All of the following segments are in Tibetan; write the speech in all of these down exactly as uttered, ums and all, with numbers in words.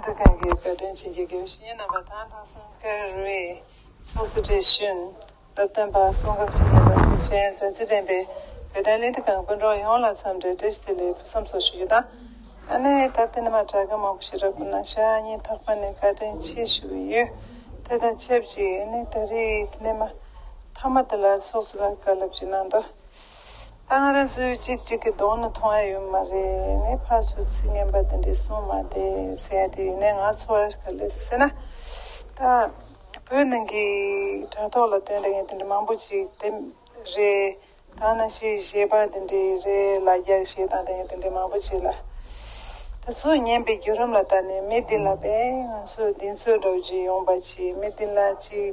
ལྷན་ཁང་གི་བཀའ་དྲིན་ཅན་གྱི་དགེ་བའི་བཤེས་གཉེན་རྣམ་པ་དང་། ལྷག་བསམ་དཀར་རུའི་ཚོགས་གཙོ་བཀྲ་ཤིས་དོན། སློབ་སྟོན་པ་གསུང་སྐབས་ཆེན་མོ་དང་། དེ་བཞིན་གཟའ་ཚེ་བསྟན་པའི་བོད་དོན་གླེང་སྟེགས་ཁང་སྐུ་མགྲོན་ཡོངས་ལ་འཚམས་འདྲི་བཀྲ་ཤིས་བདེ་ལེགས་ཕུན་སུམ་ཚོགས་ཞུ་རྒྱུ་དང་། ཨ་ནི་ད་ལྟ་ནས་མར་དྲ་རྒྱ་མང་པོ་ཞིག་རག་པ་ན་ཤག་ངས་ཐོག་མ་ནས་བཀའ་དྲིན་ཆེ་ཞུ་གི་ཡོད། དེ་དང་ཆབས་ཅིག་ཨ་ནི་ད་རེས་དེ་ནས་མར་མཐའ་མ་དེ་ལ་ཚོགས་གཙོ་ལགས་བཀའ་སློབ་ཅིག་གནང་དང་། ད་ང་རང་ཚོའི་གཅིག་གཅིག་གི་གདོང་ནས་མཐོང་ཡ་ཡོད་མ་རེད། ནས་ཕར་ཚུར་ཚིག་ངན་པ་དེ་འདྲས་གསུང་མ་བསྡད་ཟེར་ཡ་དེ་ཡིན་ནའི་ང་ཚོར་ག་ལེ་ཟེར་ན། ད་བོད་ནང་གི་དྲ་ཐོག་ལ་སྟོན་བསྡད་མཁན་དེ་འདྲ་མང་པོ་ཅིག་དེ་རེད། ད་ནང་བཞིན་གཞས་པ་དེ་འདྲས་རེད། ལ་རྒྱ་གཞས་བཏང་བསྡད་མཁན་དེ་འདྲས་མང་པོ་ཅིག་ལ། ད་ཚུར་ཉན་པའི་བརྒྱུད་རིམ་ལ་བལྟས་ནས་མི་འདི་ལ་དཔེ་ང་ཚོས་གདེང་ཚོད་འདྲ་བོ་ཅིག་ཡོང་པ་ཅིག་མི་འདི་ལ་ཅིག་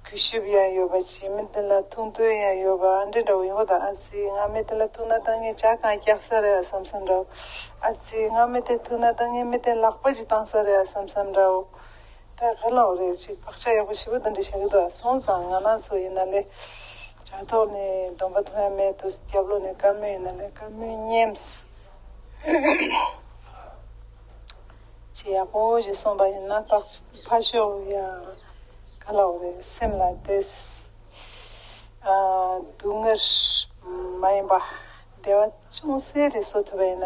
གུས་ཞབས་ཡང་ཡོད་པ་བྱས། མི་དེ་ལ་ཐུགས་འདོད་ཡང་ཡོད་པ་འདྲ་འདྲ་བོ་ཡོང་གི་འདུག་ཨ་ཙི་ང་མི་དེ་ལ་ཐུག་ན་ད་ངས་ཇ་གང་རྒྱག་ས་རེད་བསམ་བསམ་འདྲ་བོ། ཨ་ཙི་ང་མི་དེ་ཐུག་ན་ད་ངས་མི་དེ་ལག་པ་ཅིག་བཏང་ས་རེད་བསམ་བསམ་འདྲ་བོ། ད་ག་ལ་འོ་རེད། ཅིག་བག་ཆགས་ཡག་པོ་ཞེ་པོ་འདི་འདྲ་བཞག་གི་འདུག་སོང་ཙང་ང་རང་ཚོ་ཡིན་ན་ལས་དྲ་ཐོག་ནས་སྡོམ་པ་ཐོན་ཡ་མེད་དུས། རྒྱབ་ལོགས་ནས་བཀའ་མོལ་ཡིན་ན་ལས་བཀའ་མོལ་ཉན། ཅིག་ཡག་པོ་ཞིག་གསུངས་པ་ཡིན་ན་ཕར་ཕར་ཞོག་ཡ། ག་ལ་འོ་རེད། སེམས་ལ་བདེ། ཨ། སྡུག་བསྔལ་མ་ཡིན་པ་བདེ་བ་ཅུང་ཟད་རེ་བཟོ་ཐུབ་པ་ཡིན་ན་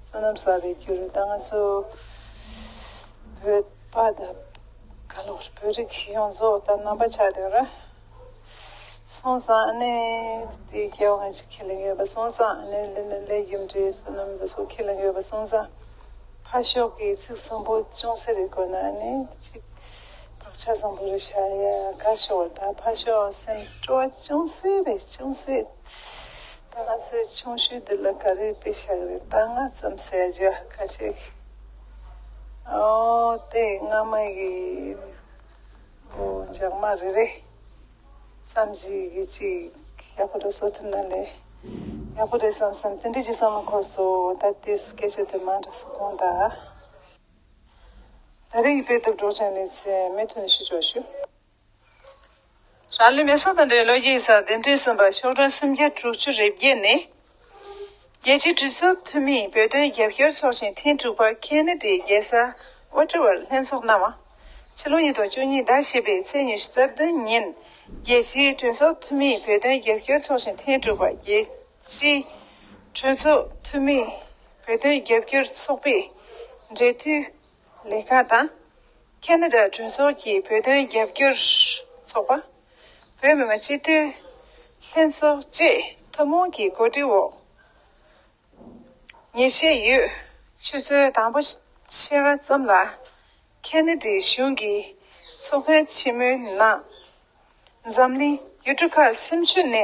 བསོད་ནམས་བསགས་པའི་རྒྱུ་རེད། ད་ང་ཚོ་བོད་པ་དང་ག་ལ་འོ་རེད། བོད་རིགས་ཡོངས་རྫོགས་ད་རྣམ་པ་ཆགས་བསྡད་ར། སོང་ཙང་ཨ་ནི་དེའི་སྐྱེ་བ་སྔ་ཕྱི་ཁས་ལེན་ཡོད་པ། སོང་ཙང་ཨ་ནི་ལས་ལས་ལས་རྒྱུ་འབྲས་བསོད་ནམས་དེ་ཚོ་ཁས་ལེན་ཡོད་པ། སོང་ཙང་ཕར་ཞོག་གི་ཚིག་བཟང་པོ་ཅུང་ཟད་རེ་བཀོད་ན་ཨ་ནི་ཅིག་བག་ཆགས་བཟང་པོ་རེ་བཞག་ཡ་ག་ཞོག་ད་ཕར་ཞོག་སེམས་སྤྲོ་བ་ཅུང་ཟད་རེ་ཅུང་ཟད། ད་ང་ཚོའི་ཆུང་ཤོས་འདི་ལ་ག་རེ་དཔེ་བཞག་རེད། ད་ང་ཙམ་ཟེར་རྒྱུ་ཁ་ཤས་ཀྱིས་ཨོ་དེ་སྔ་མ་གི་འོ་འཇག་མ་རེ་རེ། བསམ་གཞིག་གི་ཅིག་ཡག་པོ་རེ་བཟོ་ཐུབ་ན་ལས་ཡག་པོ་རེད་བསམ་བསམ་དེ་འདྲ་ཅིག་བསམ་བློ་འཁོར་སོང་། ད་དེ་སྐད་ཆ་དེ་མང་དྲགས་སོང་དགོངས་དག་ད་རེས་ཀྱི་དཔེ་དེབ་སྒྲོག་སྦྱང་ལེ་ཚན་མུ་མཐུད་ནས་ཞུ་ཆོག་ཞུ། རང་ལུས་མེ་སྲེག་དང་འབྲེལ་ལོ་རྒྱུས་ཡིག་ཚགས་བདུན་ཁྲི་གསུམ་པ་ཤོག་གྲངས་སུམ་བརྒྱ་དྲུག་ཅུ་རེ་བརྒྱད་ནས། རྒྱལ་སྤྱིའི་གྲོས་ཚོགས་འཐུས་མིའི་བོད་དོན་རྒྱབ་སྐྱོར་ཚོགས་ཆེན་ཐེངས་དྲུག་པ་ཁེ་ན་ཌའི་རྒྱལ་ས་ཨོ་ཊ་ཝར་ལྷན་ཚོགས་གནང་བ། ཕྱི་ལོ་ཉིས་སྟོང་བཅུ་གཉིས་ཟླ་བཞི་པའི་ཚེས་ཉི་ཤུ་རྩ་བདུན་ཉིན་རྒྱལ་སྤྱིའི་གྲོས་ཚོགས་འཐུས་མིའི་བོད་དོན་རྒྱབ་སྐྱོར་ཚོགས་ཆེན་ཐེངས་དྲུག་པ་རྒྱལ་སྤྱིའི་གྲོས་ཚོགས་འཐུས་མིའི་བོད་དོན་རྒྱབ་སྐྱོར་ཚོགས་པའི་འབྲེལ་མཐུད་ལས་ཁང་དང་། ཁེ་ན་ཌ་གྲོས་ཚོགས་ཀྱི་བོད་དོན་རྒྱབ་སྐྱོར་ཚོགས་པ། བོད་མི་མང་སྤྱི་འཐུས་ལྷན་ཚོགས་བཅས་ཐུན་མོང་གི་གོ་སྒྲིག་འོག་ཉེར་ཤས་ཡོད། ཆུ་ཚོད་དང་པོ་ཕྱེད་ཀ་ཙམ་ལ་ཁེ་ན་ཌའི་གཞུང་གི་ཚོགས་མཁན་ཆེན་མོའི་ནང་འཛམ་གླིང་ཡུལ་གྲུ་ཁག་སུམ་ཅུ་ནས་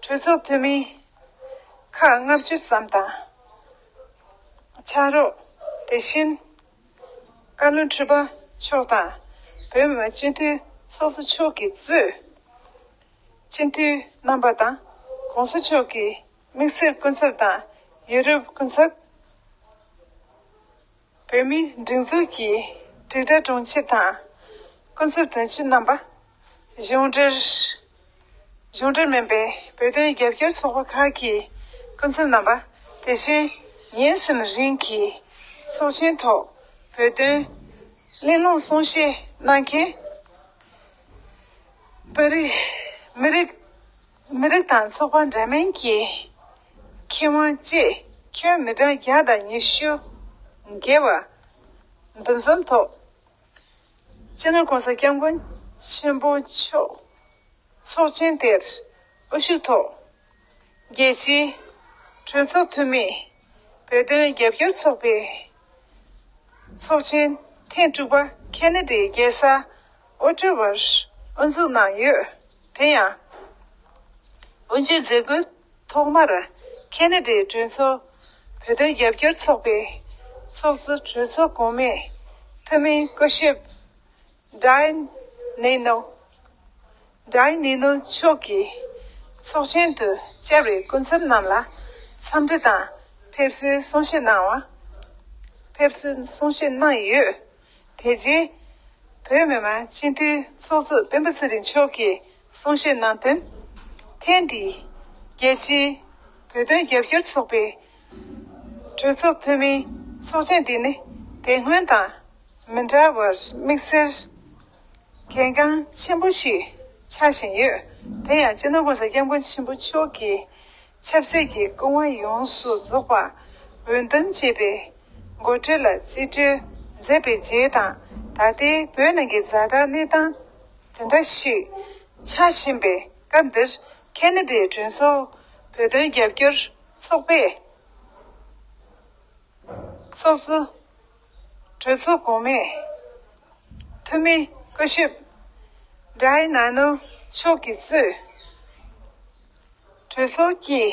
གྲོས་ཚོགས་འཐུས་མི་ཁག་ལྔ་བཅུ་ཙམ་དང་། ཕྱག་རོགས། དེ་བཞིན་བཀའ་བློན་ཁྲི་པ་མཆོག་དང་། བོད་མི་མང་སྤྱི་འཐུས་ཚོགས་གཙོ་མཆོག་གིས་གཙོས་སྤྱི་འཐུས་རྣམ་པ་དང་། ༸གོང་ས་མཆོག་གི་དམིགས་བསལ་སྐུ་ཚབ་དང་། ཡུ་རོབ་སྐུ་ཚབ། བོད་མིའི་སྒྲིག་འཛུགས་ཀྱི་དྲིལ་བསྒྲགས་དྲུང་ཆེ་དང་། སྐུ་ཚབ་དོན་གཅོད་རྣམ་པ། གཞུང་འབྲེལ། གཞུང་འབྲེལ་མིན་པའི་བོད་དོན་རྒྱབ་སྐྱོར་ཚོགས་པ་ཁག་གི་སྐུ་ཚབ་རྣམ་པ། དེ་བཞིན་ཉིན་གསུམ་རིང་གི་ཚོགས་ཆེན་ཐོག་བོད་དོན་གླེང་སློང་གསུང་བཤད་གནང་མཁན། པར་རིས། མི་རིགས། མི་རིགས་དང་ཚོགས་པ་འདྲ་མིན་གྱི་མཁས་དབང་བཅས་ཁྱོན་མི་གྲངས་བརྒྱ་དང་ཉི་ཤུ་བརྒལ་བ་འདུ་འཛོམས་ཐོག་སྤྱི་ནོར་༸གོང་ས་༸སྐྱབས་མགོན་ཆེན་པོ་མཆོག་ཚོགས་ཆེན་དེར་དབུ་བཞུགས་ཐོག་རྒྱལ་སྤྱིའི་གྲོས་ཚོགས་འཐུས་མིའི་བོད་དོན་རྒྱབ་སྐྱོར་ཚོགས་པའི་ཚོགས་ཆེན་ཐེངས་དྲུག་པ་ཁེ་ན་ཌའི་རྒྱལ་ས་ཨོ་ཊ་ཝར་དབུ་འཛུགས་གནང་ཡོད། དེ་ཡང་དབུ་འབྱེད་མཛད་སྒོའི་ཐོག་མར་ཁེ་ན་ཌའི་གྲོས་ཚོགས་བོད་དོན་རྒྱབ་སྐྱོར་ཚོགས་པའི་ཚོགས་གཙོ་གྲོས་ཚོགས་གོང་མའི་འཐུས་མི་སྐུ་ཞབས་ཌའི་ནེ་ནོ། ཌའི་ནེ་ནོ་མཆོག་གིས་ཚོགས་ཆེན་དུ་བཅར་བའི་སྐུ་ཚབ་རྣམས་ལ་འཚམས་འདྲི་དང་ཕེབས་བསུའི་གསུང་བཤད་གནང་བ། ཕེབས་བསུའི་གསུང་བཤད་གནང་ཡོད། དེ་རྗེས་བོད་མི་མང་སྤྱི་འཐུས་ཚོགས་གཙོ་སྤེན་པ་ཚེ་རིང་མཆོག་གིས་གསུང་བཤད་གནང་དོན། ཐེངས་འདིའི་རྒྱལ་སྤྱིའི་བོད་དོན་རྒྱབ་སྐྱོར་ཚོགས་པའི་གྲོས་ཚོགས་འཐུས་མིའི་ཚོགས་ཆེན་འདི་ནི་དེ་སྔོན་དང་ མི་འདྲ་བར་དམིགས་བསལ་གལ་འགངས་ཆེན་པོ་ཞིག་ཆགས་བཞིན་ཡོད། དེ་ཡང་སྤྱི་ནོར་༸གོང་ས་༸སྐྱབས་མགོན་ཆེན་པོ་མཆོག་གིས་ཆབ་སྲིད་ཀྱི་སྐུ་དབང་ཡོངས་སུ་རྫོགས་པ་འོས་འདེམས་བྱས་པའི་འགོ་ཁྲིད་ལ་རྩིས་སྤྲོད་མཛད་པའི་རྗེས་དང་། ད་ལྟའི་བོད་ནང་གི་ཛ་དྲག་གནས་སྟངས་དེ་འདྲ་ཞིག་ཆགས་བཞིན་པའི་སྐབས་འདིར། ཁེ་ན་ཌའི་གྲོས་ཚོགས་བོད་དོན་རྒྱབ་སྐྱོར་ཚོགས་པས། ཚོགས་གཙོ། གྲོས་ཚོགས་གོང་མའི་འཐུས་མི་སྐུ་ཞབས་ཌའི་ན་ནོ་མཆོག་གིས་གཙོས་གྲོས་ཚོགས་ཀྱི་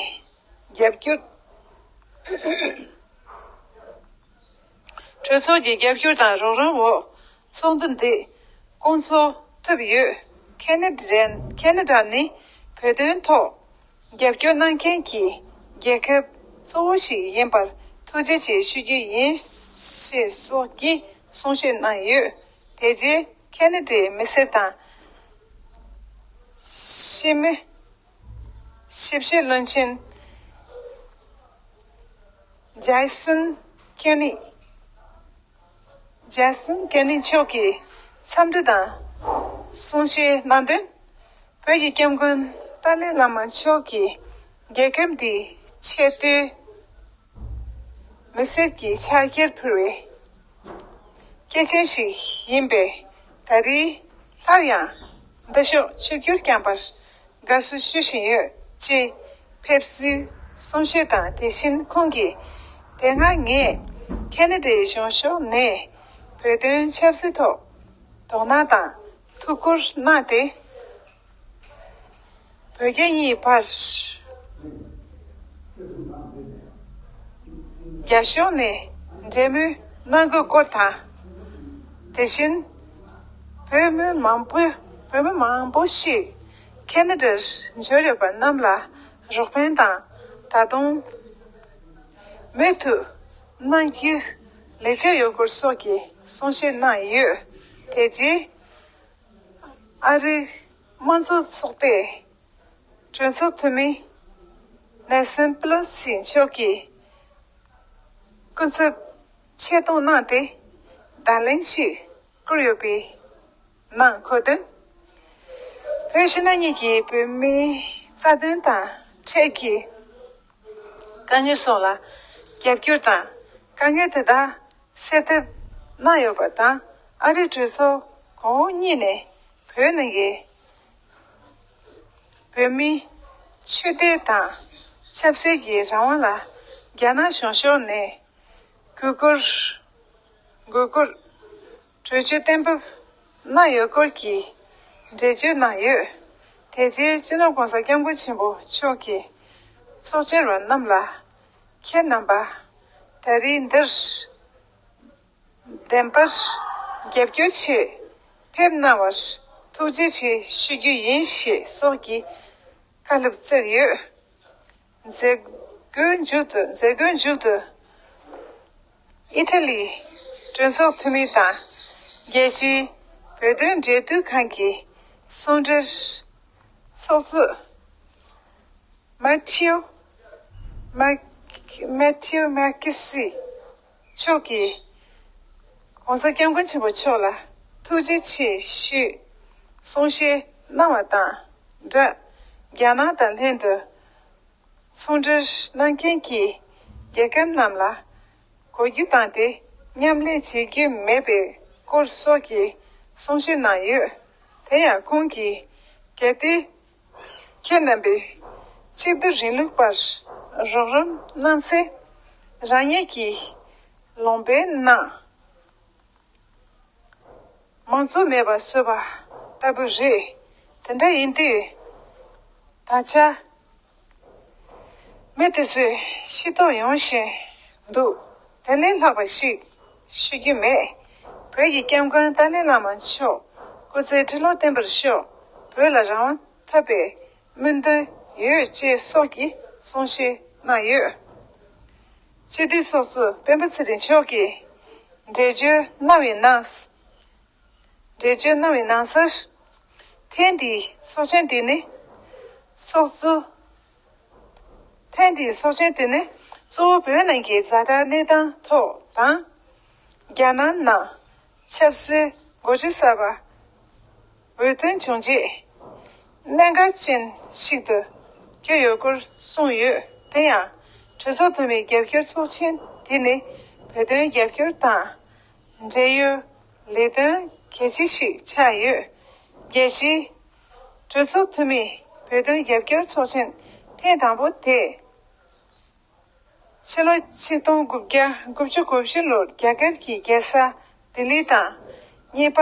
རྒྱབ་སྐྱོར། གྲོས་ཚོགས་ཀྱི་རྒྱབ་སྐྱོར་དང་རོགས་རམ་འོག་ཚོགས་འདུ་འདི་སྐོང་ཚོགས་ཐུབ་ཡོད། ཁེ་ན་ཌ་ཁེ་ན་ཌ་ནི་བོད་དོན་ཐོག་རྒྱབ་སྐྱོར་གནང་མཁན་གྱི་རྒྱལ་ཁབ་གཙོ་བོ་ཞིག་ཡིན་པར་ཐུགས་རྗེ་ཆེ་ཞུ་རྒྱུ་ཡིན་ཞེས་སོགས་ཀྱི་གསུང་བཤད་གནང་ཡོད། དེ་རྗེས་ཁེ་ན་ཌའི་མི་སེར་དང་། ཤེས་མི། ཞིབ་བཤེར་བློན་ཆེན་ཇེ་སོན་ཀེ་ནི། ཇེ་སོན་ཀེ་ནི་མཆོག་གིས་འཚམས་འདྲི་དང་གསུང་བཤད་གནང་དོན། བོད་ཀྱི་སྐྱབས་མགོན་ཏཱ་ལའི་བླ་མ་མཆོག་གིས་རྒྱལ་ཁབ་འདིའི་ཆེས་མཐོའི་མི་སེར་གྱི་ཕྱག་འཁྱེར་ཕུལ་བའི་སྐྱེས་ཆེན་ཞིག་ཡིན་པས། ད་རེས་སླར་ཡང་འདི་ཕྱོགས་ཆིབས་བསྒྱུར་བསྐྱངས་པར་དགའ་བསུ་ཞུ་བཞིན་ཡོད་ཅེས་ཕེབས་བསུའི་གསུང་བཤད་དང་། དེ་བཞིན་ཁོང་གིས། དེ་སྔ་ངས་ཁེ་ན་ཌའི་གཞུང་ཕྱོགས་ནས་བོད་དོན་ཆབ་སྲིད་ཐོག་དོ་སྣང་དང་ཐུགས་ཁུར་གནང་སྟེ། བོད་རྒྱ་གཉིས་བར་རྒྱ་གཞུང་ནས་འབྲེལ་མོལ་གནང་དགོས་སྐོར་དང་། དེ་བཞིན་བོད་མི་མང་པོ། བོད་མི་མང་པོ་ཞིག་ཁེ་ན་ཌར་འབྱོར་ཡོད་པ་རྣམས་ལ་རོགས་ཕན་དང་། ད་དུང་མུ་མཐུད་གནང་རྒྱུའི་ལས་འཆར་ཡོད་སྐོར་སོགས་ཀྱི་གསུང་བཤད་གནང་ཡོད། དེ་རྗེས་ཨ་རིའི་དམངས་གཙོ་ཚོགས་པའི་གྲོས་ཚོགས་འཐུས་མི་ནན་སན་པེ་ལོ་སི་མཆོག་གིས་སྐུ་ཚབ་ཆེད་གཏོང་གནང་སྟེ་བརྡ་ལན་ཞིག་བསྐུར་ཡོད་པའི་ནང་འཁོད་དོན། བོད་ཕྱི་ནང་གཉིས་ཀྱི་བོད་མིའི་རྩ་དོན་དང་འཕྲད་ཀྱི་དཀའ་ངལ་སོགས་ལ་རྒྱབ་སྐྱོར་དང་། དཀའ་ངལ་དེ་དག་སེལ་ཐབས་གནང་ཡོད་པ་དང་། ཨ་རིའི་གྲོས་ཚོགས་གོང་འོག་གཉིས་ནས་བོད་ནང་གི་བོད་མིའི་ཆོས་དད་དང་ཆབ་སྲིད་ཀྱི་རང་དབང་ལ་རྒྱ་ནག་གཞུང་ཕྱོགས་ནས་གུས་བཀུར། གུས་བཀུར། གྲོས་ཆོད་གཏན་འབེབས་གནང་ཡོད་སྐོར་གྱི་འགྲེལ་བརྗོད་གནང་ཡོད། དེ་རྗེས་སྤྱི་ནོར་༸གོང་ས་༸སྐྱབས་མགོན་ཆེན་པོ་མཆོག་གིས་ཚོགས་བཅར་བ་རྣམས་ལ་ཁྱེད་རྣམ་པ་ད་རེས་འདིར་བདེན་པར་རྒྱབ་སྐྱོར་ཆེད་ཕེབས་གནང་བར་ཐུགས་རྗེ་ཆེ་ཞུ་རྒྱུ་ཡིན་ཞེས་སོགས་ཀྱི་བཀའ་སློབ་སྩལ་ཡོད། མཛད་སྒོའི་མཇུག་ཏུ། མཛད་སྒོའི་མཇུག་ཏུ། ཨི་ཊ་ལིའི་གྲོས་ཚོགས་འཐུས་མི་དང་། རྒྱལ་སྤྱིའི་བོད་དོན་འབྲེལ་མཐུད་ཁང་གི་ཟུང་འབྲེལ་ཚོགས་གཙོ་མ་ཐིའུ་མ། མ་ཐིའུ་མ་ཀི་སི་མཆོག་གིས་༸གོང་ས་༸སྐྱབས་མགོན་ཆེན་པོ་མཆོག་ལ་ཐུགས་རྗེ་ཆེ་ཞུས་གསུང་བཤད་གནང་བ་དང་སྦྲགས། རྒྱ་ནག་དང་ལྷན་དུ་ཚོང་འབྲེལ་གནང་མཁན་གྱི་རྒྱལ་ཁབ་རྣམས་ལ་གོ་རྒྱུ་བཏང་སྟེ་མཉམ་ལས་བྱེད་རྒྱུ་མེད་པའི་སྐོར་སོགས་ཀྱི་གསུང་བཤད་གནང་ཡོད། དེ་ཡང་ཁོང་གིས། གལ་ཏེ་ཁྱེད་རྣམ་པས་གཅིག་སྡུད་རིང་ལུགས་པར་རོགས་རམ་གནང་ཚེ། རང་ཉིད་ཀྱི་ལུང་པའི་ནང་མང་གཙོ་མེད་པ་བཟོས་པ་ལྟ་བུ་རེད། དེ་འདྲ་ཡིན་དུས་ད་ཆ་མི་དེ་ཚོས་ཤེས་རྟོགས་ཡོང་བཞིན་འདུག་དེ་ལས་ལྷག་པ་ཞིག་ཤེས་རྒྱུ་མེད། བོད་ཀྱི་སྐྱབས་མགོན་ཏཱ་ལའི་བླ་མ་མཆོག་སྐུ་ཚེ་ཁྲི་ལོ་བརྟན་པར་ཤོག་བོད་ལ་རང་དབང་ཐོབ་པའི་སྨོན་འདུན་ཡོད་ཅེས་སོགས་ཀྱི་གསུང་བཤད་གནང་ཡོད། སྤྱི་འཐུས་ཚོགས་གཙོ་སྤེན་པ་ཚེ་རིང་མཆོག་གིས་འགྲེལ་བརྗོད་གནང་བའི་ནང་། འགྲེལ་བརྗོད་གནང་བའི་ནང་གསལ། ཐེངས་འདིའི་ཚོགས་ཆེན་དེ་ནི། ཚོགས་གཙོ། ཐེངས་འདིའི་ཚོགས་ཆེན་དེ་ནི་གཙོ་བོ་བོད་ནང་གི་ཛ་དྲག་གནས་སྟངས་ཐོག་དང་། རྒྱ་ནག་ནང་ ཆབ་སྲིད་འགོ་ཁྲིད་གསར་པ་འོས་ཐོན་བྱུང་རྗེས། གནད་འགག་ཅན་ཞིག་ཏུ་གྱུར་ཡོད་སྐོར་གསུངས་ཡོད། དེ་ཡང་གྲོས་ཚོགས་འཐུས་མི་རྒྱབ་སྐྱོར་ཚོགས་ཆེན་དེ་ནི་བོད་དོན་རྒྱབ་སྐྱོར་དང་འབྲེལ་ཡོད་ལས་དོན་གལ་ཆེ་ཞིག་ཆགས་ཡོད། རྒྱལ་སྤྱིའི་གྲོས་ཚོགས་འཐུས་མི་བོད་དོན་རྒྱབ་སྐྱོར་ཚོགས་ཆེན་ཐེངས་དང་པོ་དེ། ཕྱི་ལོ་ཆིག་སྟོང་དགུ་བརྒྱ་དགུ་བཅུ་གོ་བཞི་ལོར་རྒྱ་གར་གྱི་རྒྱལ་ས་ལྡི་ལི་དང་། གཉིས་པ་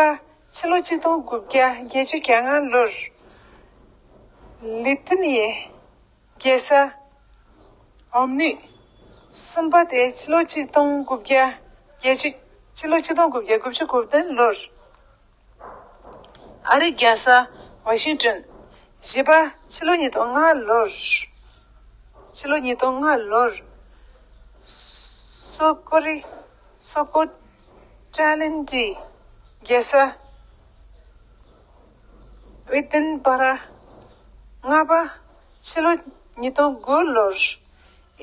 ཕྱི་ལོ་ཆིག་སྟོང་དགུ་བརྒྱ་བརྒྱད་ཅུ་གྱ་ལྔ་ལོར་ལི་ཐུ་ནི་ཡའི་རྒྱལ་ས་ཨོམ་ནུས། གསུམ་པ་དེ་ཕྱི་ལོ་ཆིག་སྟོང་དགུ་བརྒྱ་བརྒྱད་ཅུ། ཕྱི་ལོ་ཆིག་སྟོང་དགུ་བརྒྱ་དགུ་བཅུ་གོ་བདུན་ལོར། ཨ་རིའི་རྒྱལ་ས་ཝ་ཤིང་ཏོན། བཞི་པ་ཕྱི་ལོ་ཉིས་སྟོང་ལྔ་ལོར། ཕྱི་ལོ་ཉིས་སྟོང་ལྔ་ལོར། སོག་པོ་རི། སོག་པོ་ཀྲ་ལན་ཏི་རྒྱལ་ས་ཝི་ཏིན་བྷ་ར། ལྔ་པ་ཕྱི་ལོ་ཉིས་སྟོང་དགུ་ལོར།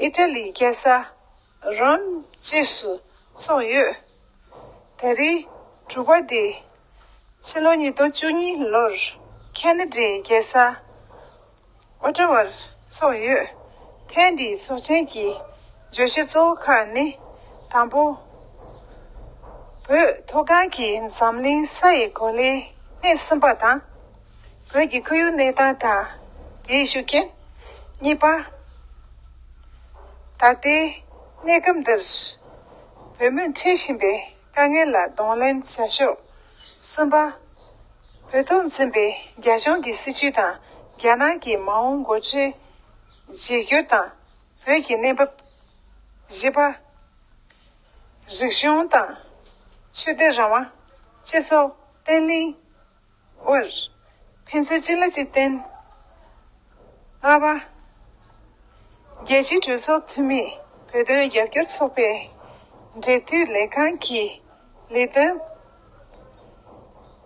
ཨི་ཊ་ལིའི་རྒྱལ་ས་རོམ་བཅས་སུ་འཚོགས་ཡོད། ད་རེས་དྲུག་པ་དེ་ཕྱི་ལོ་ཉིས་སྟོང་བཅུ་གཉིས་ལོར་ཁེ་ན་ཌའི་རྒྱལ་ས་ཨོ་ཊ་ཝར་འཚོགས་ཡོད། ཐེངས་འདིའི་ཚོགས་ཆེན་གྱི་བརྗོད་གཞི་གཙོ་བོ་ཁག་ནི། དང་པོ། བོད་མཐོ་སྒང་གི་འཛམ་གླིང་ས་ཡི་གོ་ལའི་སྣེ་གསུམ་པ་དང་། བོད་ཀྱི་ཁོར་ཡུག་གནས་སྟངས་དང་དེའི་ཤུགས་རྐྱེན། གཉིས་པ། ད་ལྟའི་གནས་སྐབས་འདིར་བོད་མིར་འཕྲད་བཞིན་པའི་དཀའ་ངལ་ལ་གདོང་ལེན་བྱ་ཕྱོགས། གསུམ་པ། བོད་ཐོག་འཛིན་པའི་རྒྱ་གཞུང་གི་སྲིད་བྱུས་དང་རྒྱ་ནག་གི་མ་འོངས་འགོ་ཁྲིད་བརྗེ་སྒྱུར་དང་བོད་ཀྱི་གནས་བབ། བཞི་པ། རིག་གཞུང་དང་ཆོས་དད་རང་དབང་། སྤྱི་ཚོགས་བརྟན་ལྷིང་། བར། ཕན་ཚུན་གཅིག་ལ་གཅིག་བརྟེན། ལྔ་པ། རྒྱལ་སྤྱིའི་གྲོས་ཚོགས་འཐུས་མི་བོད་དོན་རྒྱབ་སྐྱོར་ཚོགས་པའི་འབྲེལ་མཐུད་ལས་ཁང་གི་ལས་དོན་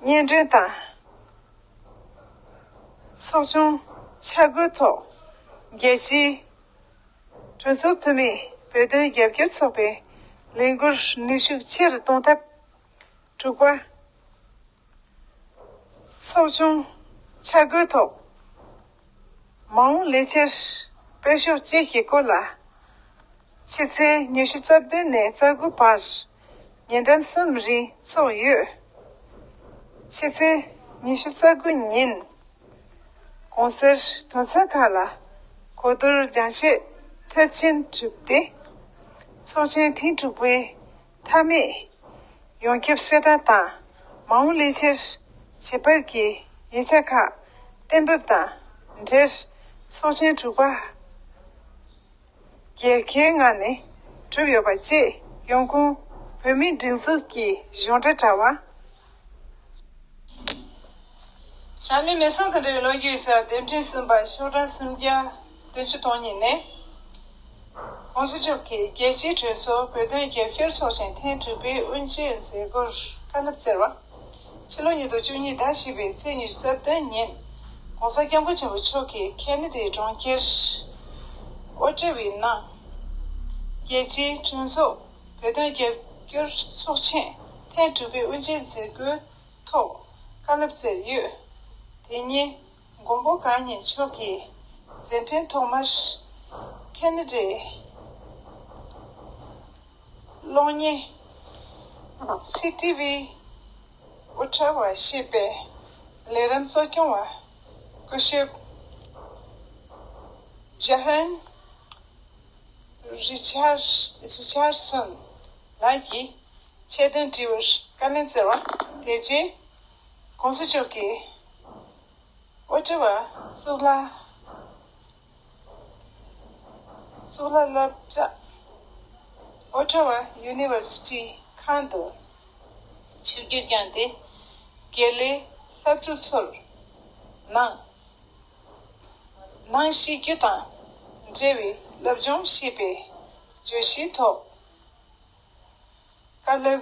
སྙན་སྒྲོན་དང་། ཚོགས་ཆུང་འཆར་འགོད་ཐོག་རྒྱལ་སྤྱིའི་གྲོས་ཚོགས་འཐུས་མི་བོད་དོན་རྒྱབ་སྐྱོར་ཚོགས་པའི་ལས་འགུལ་ནུས་ཤུགས་ཆེ་རུ་གཏོང་ཐབས། དྲུག་པ། ཚོགས་ཆུང་འཆར་འགོད་ཐོག་མ་འོངས་ལས་འཆར་སྤེལ་ཕྱོགས་བཅས་ཀྱི་སྐོར་ལ། ཕྱི་ཚེས་ཉི་ཤུ་རྩ་བདུན་ནས་རྩ་དགུ་བར་ཉིན་གྲངས་གསུམ་རིང་འཚོགས་ཡོད། ཕྱི་ཚེས་ཉི་ཤུ་རྩ་དགུ་ཉིན་གོང་གསལ་དོན་ཚན་ཁག་ལ་གོ་བསྡུར་སྦྱང་བཤད་མཐར་ཕྱིན་གྲུབ་སྟེ། ཚོགས་ཆེན་ཐེངས་དྲུག་པའི་མཐའ་མའི་ཡོངས་ཁྱབ་གསལ་བསྒྲགས་དང་མ་འོངས་ལས་འཆར་བྱེད་པར་གྱི་ཡིག་ཆ་ཁག་གཏན་འབེབས་དང་འབྲེལ། ཚོགས་ཆེན་དྲུག་པ་རྒྱལ་ཁའི་ངང་ནས་གྲུབ་ཡོད་པ་བཅས་ཡོང་ཁུངས་བོད་མིའི་སྒྲིག་འཛུགས་ཀྱི་གཞུང་འབྲེལ་དྲ་བ། བྱམས་མེད་མེ་སོང་དུ་འདྲ་བའི་ལོ་རྒྱུས་ས་སྡེབ་འཕྲིན་གསུམ་པ་ཤོག་གྲངས་སུམ་བརྒྱ་བདུན་ཅུ་དོན་གཉིས་ནས། ༸གོང་ས་མཆོག་གིས་རྒྱལ་སྤྱིའི་གྲོས་ཚོགས་བོད་དོན་རྒྱབ་སྐྱོར་ཚོགས་ཆེན་ཐེངས་དྲུག་པའི་དབུ་འབྱེད་མཛད་སྒོར་བཀའ་སློབ་སྩལ་བ། ཕྱི་ལོ་ཉིས་སྟོང་བཅུ་གཉིས་ཟླ་བཞི་པའི་ཚེས་ཉི་ཤུ་རྩ་བདུན་ཉིན་༸གོང་ས་༸སྐྱབས་མགོན་ཆེན་པོ་མཆོག་གིས་ཁེ་ན་ཌའི་གྲོང་ཁྱེར་ཨོ་ཊ་ཝའི་ནང་རྒྱལ་སྤྱིའི་གྲོས་ཚོགས་བོད་དོན་རྒྱབ་སྐྱོར་ཚོགས་ཆེན་ཐེངས་དྲུག་པའི་དབུ་འབྱེད་མཛད་སྒོའི་ཐོག་བཀའ་སློབ་སྩལ་ཡོད། དེ་ཉིན་མགོན་པོ་གང་ཉིད་མཆོག་གིས་མཛད་འཕྲིན་ཐོག་མར་ཁེ་ན་ཌའི་གློག་བརྙན་སི་ཊི་ཝི་ཨོ་ཊ་ཝ་ཞེས་པའི་ལས་རིམ་གཙོ་སྐྱོང་བ་སྐུ་ཞབས་ཇ་ཧན་རི་ཆར་རི་ཆར་སོན་ལགས་ཀྱིས་ཆེད་དོན་དྲི་བར་བཀའ་ལན་སྩལ་བ། དེ་རྗེས་༸གོང་ས་མཆོག་གིས་ཨོ་ཊ་ཝ་གཙུག་ལག་གཙུག་ལག་སློབ་གྲྭ། ཨོ་ཊ་ཝ་ཡུ་ནི་ཝར་སི་ཊི་ཁང་དུ་ཆིབས་བསྒྱུར་བསྐྱངས་ཏེ། དགེ་ལས་སློབ་ཕྲུག་ཚོར་ནང་ནང་གཤིས་རྒྱུད་དང་འབྲེལ་བའི་སློབ་སྦྱོང་ཞེས་པའི་བརྗོད་གཞིའི་ཐོག་བཀའ་སློབ་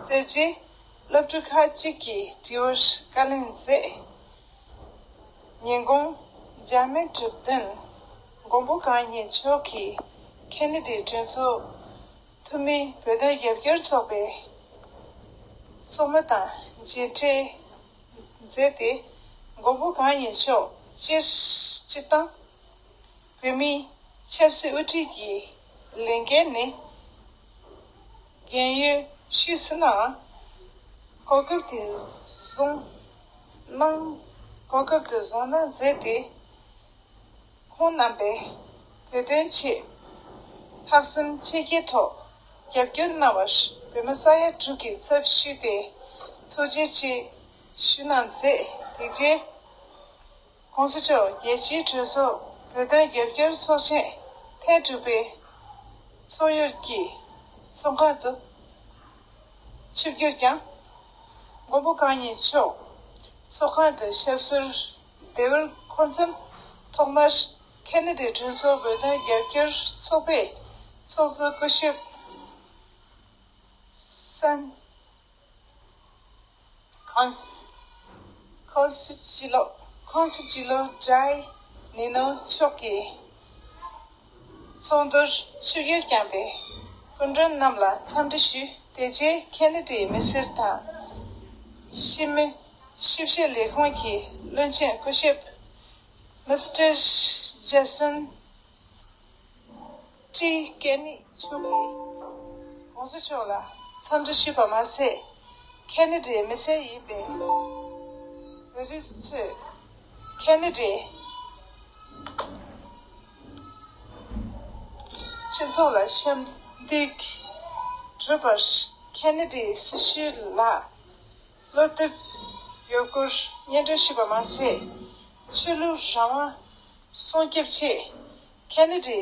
སྩལ་རྗེས། སློབ་ཕྲུག་ཁག་ཅིག་གིས་དྲི་བར་བཀའ་ལན་མཛད། ཉིན་གུང་འཇར་མན་གྲུབ་བདུན་མགོན་པོ་གང་ཉིད་མཆོག་གིས་ཁེ་ན་ཌའི་གྲོས་ཚོགས་འཐུས་མི་བོད་དོན་རྒྱབ་སྐྱོར་ཚོགས་པའི་ གཙང་མ་དང་མཇལ་འཕྲད་མཛད་དེ། མགོན་པོ་གང་ཉིད་མཆོག་སྤྱིར་སྤྱིར་བཏང་བོད་མིའི་ཆབ་སྲིད་དབུ་ཁྲིད་ཀྱི་ལས་འགན་ནི་རྒན་ཡོལ་ཞུས་ཟིན་ནའང་གོ་སྐབས་དེ་བཟུང་གནང་གོ་སྐབས་དེ་བཟུང་གནང་མཛད་དེ། ཁོང་རྣམ་པས་བོད་དོན་ཆེད་ལྷག་བསམ་ཆེ་བསྐྱེད་ཐོག་རྒྱབ་སྐྱོར་གནང་བར་བོད་མི་ས་ཡ་དྲུག་གི་ཚབ་ཞུས་ཏེ་ཐུགས་རྗེ་ཆེ་ཞུ་གནང་མཛད། དེ་རྗེས་༸གོང་ས་མཆོག་རྒྱལ་སྤྱིའི་གྲོས་ཚོགས་བོད་དོན་རྒྱབ་སྐྱོར་ཚོགས་ཆེན་ཐེངས་དྲུག་པའི་ཚོགས་ཡུལ་གྱི་ཚོགས་ཁང་དུ་ཆིབས་བསྒྱུར་ཀྱང་། མགོན་པོ་གང་ཉིད་མཆོག་ཚོགས་ཁང་དུ་ཞབས་སོར་བདེ་བར་འཁོད་མཚམས། ཐོག་མར་ཁེ་ན་ཌའི་གྲོས་ཚོགས་བོད་དོན་རྒྱབ་སྐྱོར་ཚོགས་པའི་ཚོགས་གཙོ་སྐུ་ཞབས་སན་ཁོང་སི་ཁོང་སི་ཅི་ལོ་ཁོང་སི་ཅི་ལོ་ཌའི་ནི་ནོ་མཆོག་གིས་ཚོགས་འདུར་ཆིབས་བསྒྱུར་བསྐྱངས་པའི་སྐུ་མགྲོན་རྣམས་ལ་འཚམས་འདྲི་ཞུས། དེ་རྗེས་ཁེ་ན་ཌའི་མི་སེར་དང་ཤི་མི་ཞིབ་བཤེར་ལས་ཁུངས་ཀྱི་བློན་ཆེན་སྐུ་ཞབས་མི་སི་ཊར་ཇེ་སོན་ཀྲི་ཀེ་ནི་མཆོག་གིས་༸གོང་ས་མཆོག་ལ་འཚམས་འདྲི་ཞུས་པ་མ་ཟད། ཁེ་ན་ཌའི་མི་སེར་ཡིན་པའི་བོད་རིགས་ཚོས་ཁེ་ན་ཌའི་སྤྱི་ཚོགས་ལ་ཞབས་འདེགས་སྒྲུབ་པར་ཁེ་ན་ཌའི་སྲི་ཞུ་ལ་བློ་གཏད་ཡོད་སྐོར་སྙན་སྒྲོན་ཞུས་པ་མ་ཟད། ཆོས་ལུགས་རང་དབང་སྲུང་སྐྱོབ་ཆེད་ཁེ་ན་ཌའི་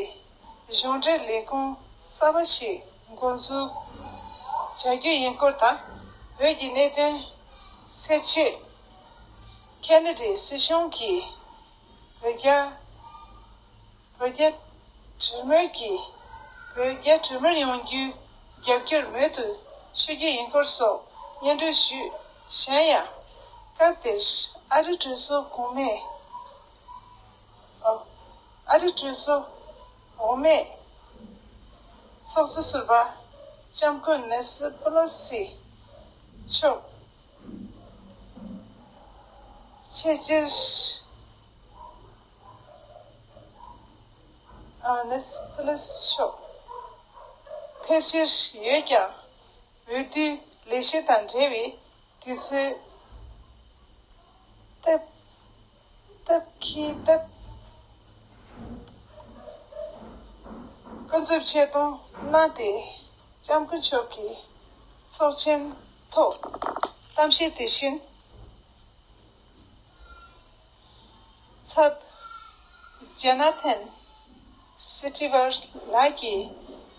གཞུང་འབྲེལ་ལས་ཁུངས་གསར་པ་ཞིག་འགོ་འཛུགས་བྱ་རྒྱུ་ཡིན་སྐོར་དང་། བོད་ཀྱི་གནད་དོན་སེལ་ཆེད་ཁེ་ན་ཌའི་སྲིད་གཞུང་གིས་བོད་རྒྱ་བོད་རྒྱ་གྲོས་མོལ་གྱིས་བོད་རྒྱ་གྲོས་མོལ་ཡོང་རྒྱུའི་རྒྱབ་སྐྱོར་མོས་མཐུན་ཞུ་རྒྱུ་ཡིན་སྐོར་སོགས་སྙན་སྒྲོན་ཞུས། གཞན་ཡང་། སྐབས་དེར་ཨ་རི་གྲོས་ཚོགས་གོང་མའི་ཨ་རི་གྲོས་ཚོགས་འོག་མའི་ཚོགས་གཙོ་ཟུར་པ་ལྕམ་སྐུ་ནེ་སི་པེ་ལོ་སི་མཆོག་ཆེས་ཆེར་ཨ་ནེ་སི་པེ་ལོ་སི་མཆོག་ཕེབས་ཕྱིར་ཡོད་ཀྱང་། འོས་བསྡུའི་ལས་གཞི་དང་འབྲེལ་བའི་དུས་ཚོད་སྟབས་སྟབས་ཀྱིས་སྟབས་ཀུན་རྫོབ་ཆེད་གཏོང་གནང་སྟེ། ལྕམ་སྐུ་མཆོག་གིས་ཚོགས་ཆེན་ཐོག་གཏམ་བཤད་དེ་བཞིན། ཚབ་ཇོ་ན་ཐན་སི་ཊི་ཝར་ལགས་ཀྱིས་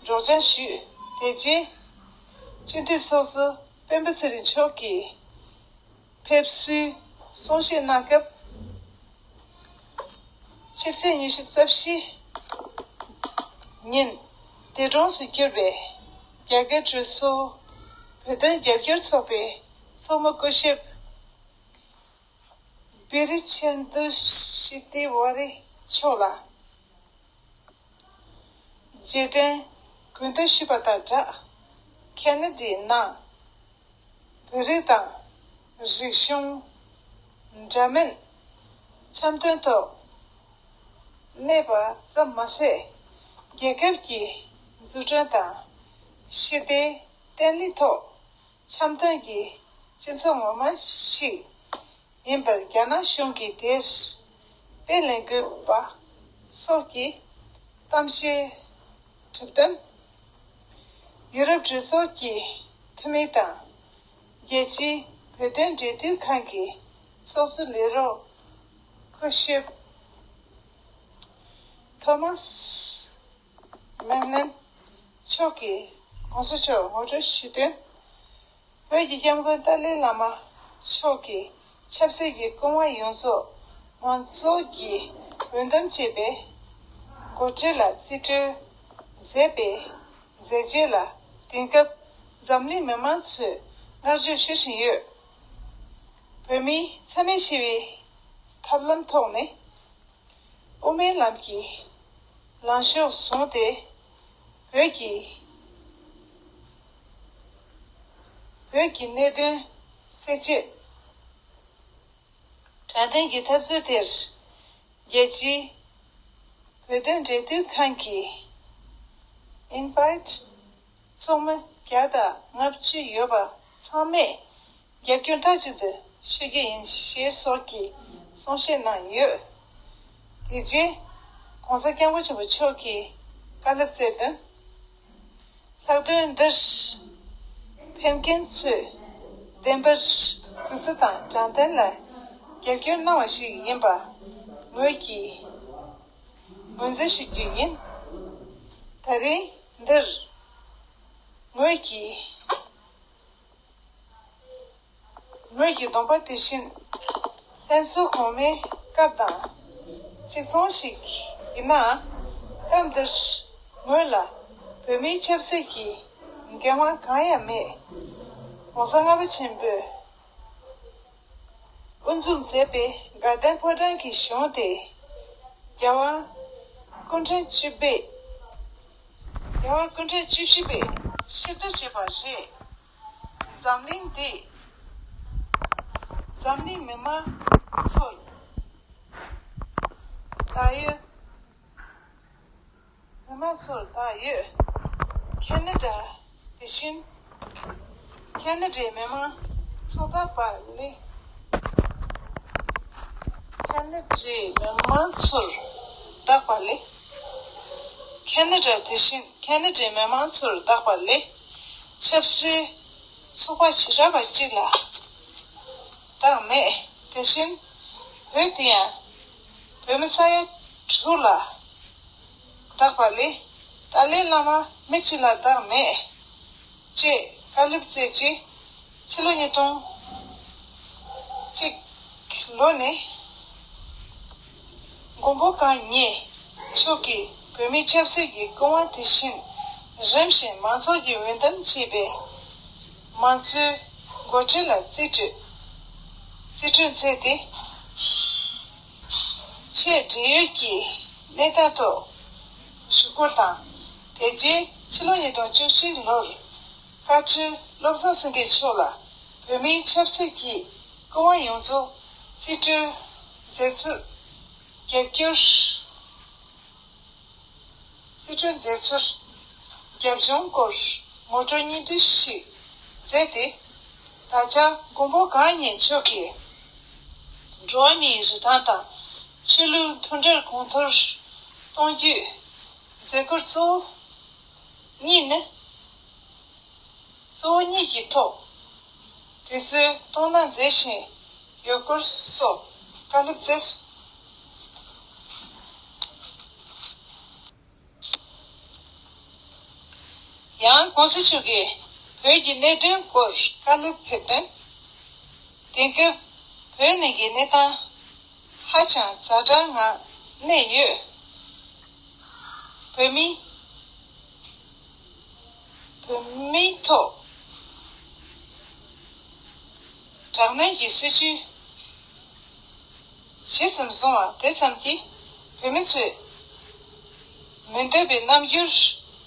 སྒྲོག་སྦྱང་ཞུས། དེ་རྗེས་སྤྱི་འཐུས་ཚོགས་གཙོ་སྤེན་པ་ཚེ་རིང་མཆོག་གིས་ཕེབས་བསུའི་གསུང་བཤད་གནང་སྐབས། ཕྱི་ཚེས་ཉི་ཤུ་རྩ་བཞི་ཉིན་འདས་གྲོངས་སུ་གྱུར་པའི་རྒྱ་སྐད་གྲོས་ཚོགས་བོད་དོན་རྒྱབ་སྐྱོར་ཚོགས་པའི་ཚོགས་མི་སྐུ་ཞབས་བི་རི་ཆེན་དུ་ཤི་ཏི་ཝ་རི་མཆོག་ལ་རྗེས་དྲན་གུས་འདུད་ཞུས་པ་དང་སྦྲགས། ཁེ་ན་ཌིའི་ནང་བོད་རིགས་དང་རིག་གཞུང་འདྲ་མིན་འཆམ་མཐུན་ཐོག་གནས་པ་ཙམ་མ་ཟད། རྒྱལ་ཁབ་ཀྱི་འཛུགས་སྐྲུན་དང་ཞི་བདེའི་བརྟན་ལྷིང་ཐོག་འཆམ་མཐུན་གྱི་སྤྱི་ཚོགས་ངོ་མ་ཞིག་ཡིན་པར་རྒྱ་ནག་གཞུང་གིས་དེར་དཔེ་ལེན་དགོས་པ་སོགས་ཀྱི་གཏམ་བཤད་གྲུབ་དོན། ཡུ་རོབ་གྲོས་ཚོགས་ཀྱི་འཐུས་མི་དང་རྒྱལ་སྤྱིའི་བོད་དོན་འབྲེལ་མཐུད་ཁང་གི་ཚོགས་གཙོ་ལས་རོགས་སྐུ་ཞབས་ཐོ་མཱས་མེག་ནན་མཆོག་གིས་༸གོང་ས་མཆོག་ངོ་སྤྲོད་ཞུས་དོན། བོད་ཀྱི་སྐྱབས་མགོན་ཏཱ་ལའི་བླ་མ་མཆོག་གི་ཆབ་སྲིད་ཀྱི་སྐུ་དབང་ཡོངས་རྫོགས་མང་ཚོགས་ཀྱི་འོས་འདེམས་བྱས་པའི་འགོ་ཁྲིད་ལ་རྩིས་སྤྲོད་མཛད་པའི་མཛད་རྗེས་ལ་དེང་སྐབས་འཛམ་གླིང་མི་མང་ཚོས་བསྔགས་བརྗོད་ཞུ་བཞིན་ཡོད། བོད་མིའི་མཚན་མེད་ཞི་བའི་ཐབས་ལམ་ཐོག་ནས། དབུ་མའི་ལམ་གྱི་ལངས་ཕྱོགས་བཟུང་སྟེ། བོད་ཀྱི་ བོད་ཀྱི་གནད་དོན་སེལ་ཆེད་དྲ་བརྟན་གྱི་འཐབ་རྩོད་དེར་རྒྱལ་སྤྱིའི་བོད་དོན་འབྲེལ་མཐུད་ཁང་གི་ཨིན་ཕའིཊ་ཚོགས་མི་བརྒྱ་དང་ལྔ་བཅུ་ཡོད་པ་ཚང་མས་རྒྱབ་སྐྱོར་མཐའ་གཅིག་ཏུ་ཞུ་རྒྱུ་ཡིན་ཞེས་སོགས་ཀྱི་གསུང་བཤད་གནང་ཡོད། དེ་རྗེས་༸གོང་ས་༸སྐྱབས་མགོན་ཆེན་པོ་མཆོག་གིས་བཀའ་སློབ་སྩལ་དོན། ལྷག་དོན་འདིར་ཕེབས་མཁན་ཚོས་བདེན་པར་གུས་བརྩི་དང་དྲང་བདེན་ལ་རྒྱབ་སྐྱོར་གནང་བ་ཞིག་ཡིན་པ་ངོས་ཀྱིས་ངོས་འཛིན་ཞུ་རྒྱུ་ཡིན། ད་རིང་འདིར་ངོས་ཀྱིས། ངོས་ཀྱི་སྡོམ་པ་དེ་བཞིན་ལྷན་ཚོགས་གོང་མའི་སྐབས་དང་གཅིག་མཚུངས་ཤིག་ཡིན་ནའང་། སྐབས་འདིར་ངོས་ལ་བོད་མིའི་ཆབ་སྲིད་ཀྱི་འགན་དབང་གང་ཡང་མེད།༸གོང་ས་ལྔ་པ་ཆེན་པོས་དབུ་འཛུགས་མཛད་པའི་དགའ་ལྡན་ཕོ་བྲང་གི་གཞུང་དེ་རྒྱལ་དབང་སྐུ་ཕྲེང་བཅུ་པས། རྒྱལ་བ་སྐུ་ཕྲེང་བཅུ་བཞི་པས་ཕྱིར་བསྡུ་བྱས་པ་རེད། འཛམ་གླིང་འདི་འཛམ་གླིང་མི་མང་ཚོར་བདག་ཡོད། མི་མང་ཚོར་བདག་ཡོད། ཁེ་ན་ཌ་དེ་བཞིན་ཁེ་ན་ཌའི་མི་མང་ཚོར་བདག་པ་ལས། ཁེ་ན་ཌའི་མི་མང་ཚོར་བདག་པ་ལས། ཁེ་ན་ཌ་དེ་བཞིན་ཁེ་ན་ཌའི་མི་མང་ཚོར་བདག་པ་ལས། ཆབ་སྲིད་ཚོགས་པ་བྱེ་བྲག་པ་གཅིག་ལ་བདག་མེད། དེ་བཞིན་བོད་དེ་ཡང་བོད་མི་ས་ཡ་དྲུག་ལ་བདག་པ་ལས། ཏཱ་ལའི་བླ་མ་མི་གཅིག་ལ་བདག་མེད། ཅེས་བཀའ་སློབ་སྩལ་རྗེས། ཕྱི་ལོ་ཉིས་སྟོང་གཅིག་ལོ་ནས་མགོན་པོ་གང་ཉིད་མཆོག་གིས་བོད་མིའི་ཆབ་སྲིད་ཀྱི་སྐུ་དབང་དེ་བཞིན་རིམ་བཞིན་མང་ཚོགས་ཀྱིས་འོས་འདེམས་བྱས་པའི་མང་གཙོའི་འགོ་ཁྲིད་ལ་རྩིས་སྤྲོད། རྩིས་སྤྲོད་མཛད་དེ། ཆེས་འབྲེལ་ཡོད་ཀྱི་གནས་སྟངས་ཐོག་ཞུ་སྐུལ་དང་། དེ་རྗེས་ཕྱི་ལོ་ཉིས་སྟོང་བཅུ་གཅིག་ལོར་བཀའ་ཁྲི་བློ་བཟང་སེང་གེ་མཆོག་ལ་བོད་མིའི་ཆབ་སྲིད་ཀྱི་སྐུ་དབང་ཡོངས་རྫོགས་རྩིས་སྤྲོད་མཛད་ཚུལ་རྒྱབ་སྐྱོར། རྩིས་སྤྲོད་མཛད་ཚུལ་རྒྱབ་ལྗོངས་སྐོར་ངོ་སྤྲོད་སྙིང་བསྡུས་ཤིག་མཛད་དེ། ད་ཆ་མགོན་པོ་གང་ཉིད་མཆོག་གིས་འགྲོ་བ་མིའི་རིན་ཐང་དང་ཆོས་ལུགས་མཐུན་སྒྲིལ་གོང་མཐོར་གཏོང་རྒྱུའི་མཛད་སྒོ་གཙོ་བོ་གཉིས་ནི། གཙོ་བོ་གཉིས་ཀྱི་ཐོག་དུས་ཚོད་གཏོང་གནང་མཛད་བཞིན་ཡོད་སྐོར་སོགས་བཀའ་སློབ་སྩལ། ཡང་༸གོང་ས་མཆོག་གིས་བོད་ཀྱི་གནད་དོན་སྐོར་བཀའ་སློབ་ཕེབས་དོན། དེང་སྐབས་བོད་ནང་གི་གནས་སྟངས་ཧ་ཅང་ཛ་དྲག་ངང་གནས་ཡོད། བོད་མི་བོད་མིའི་ཐོག་དྲག་གནོན་གྱི་སྲིད་བྱུས་ཇི་ཙམ་བཟུང་བ་དེ་ཙམ་གྱིས་བོད་མི་ཚོས་མི་འདོད་པའི་རྣམ་འགྱུར་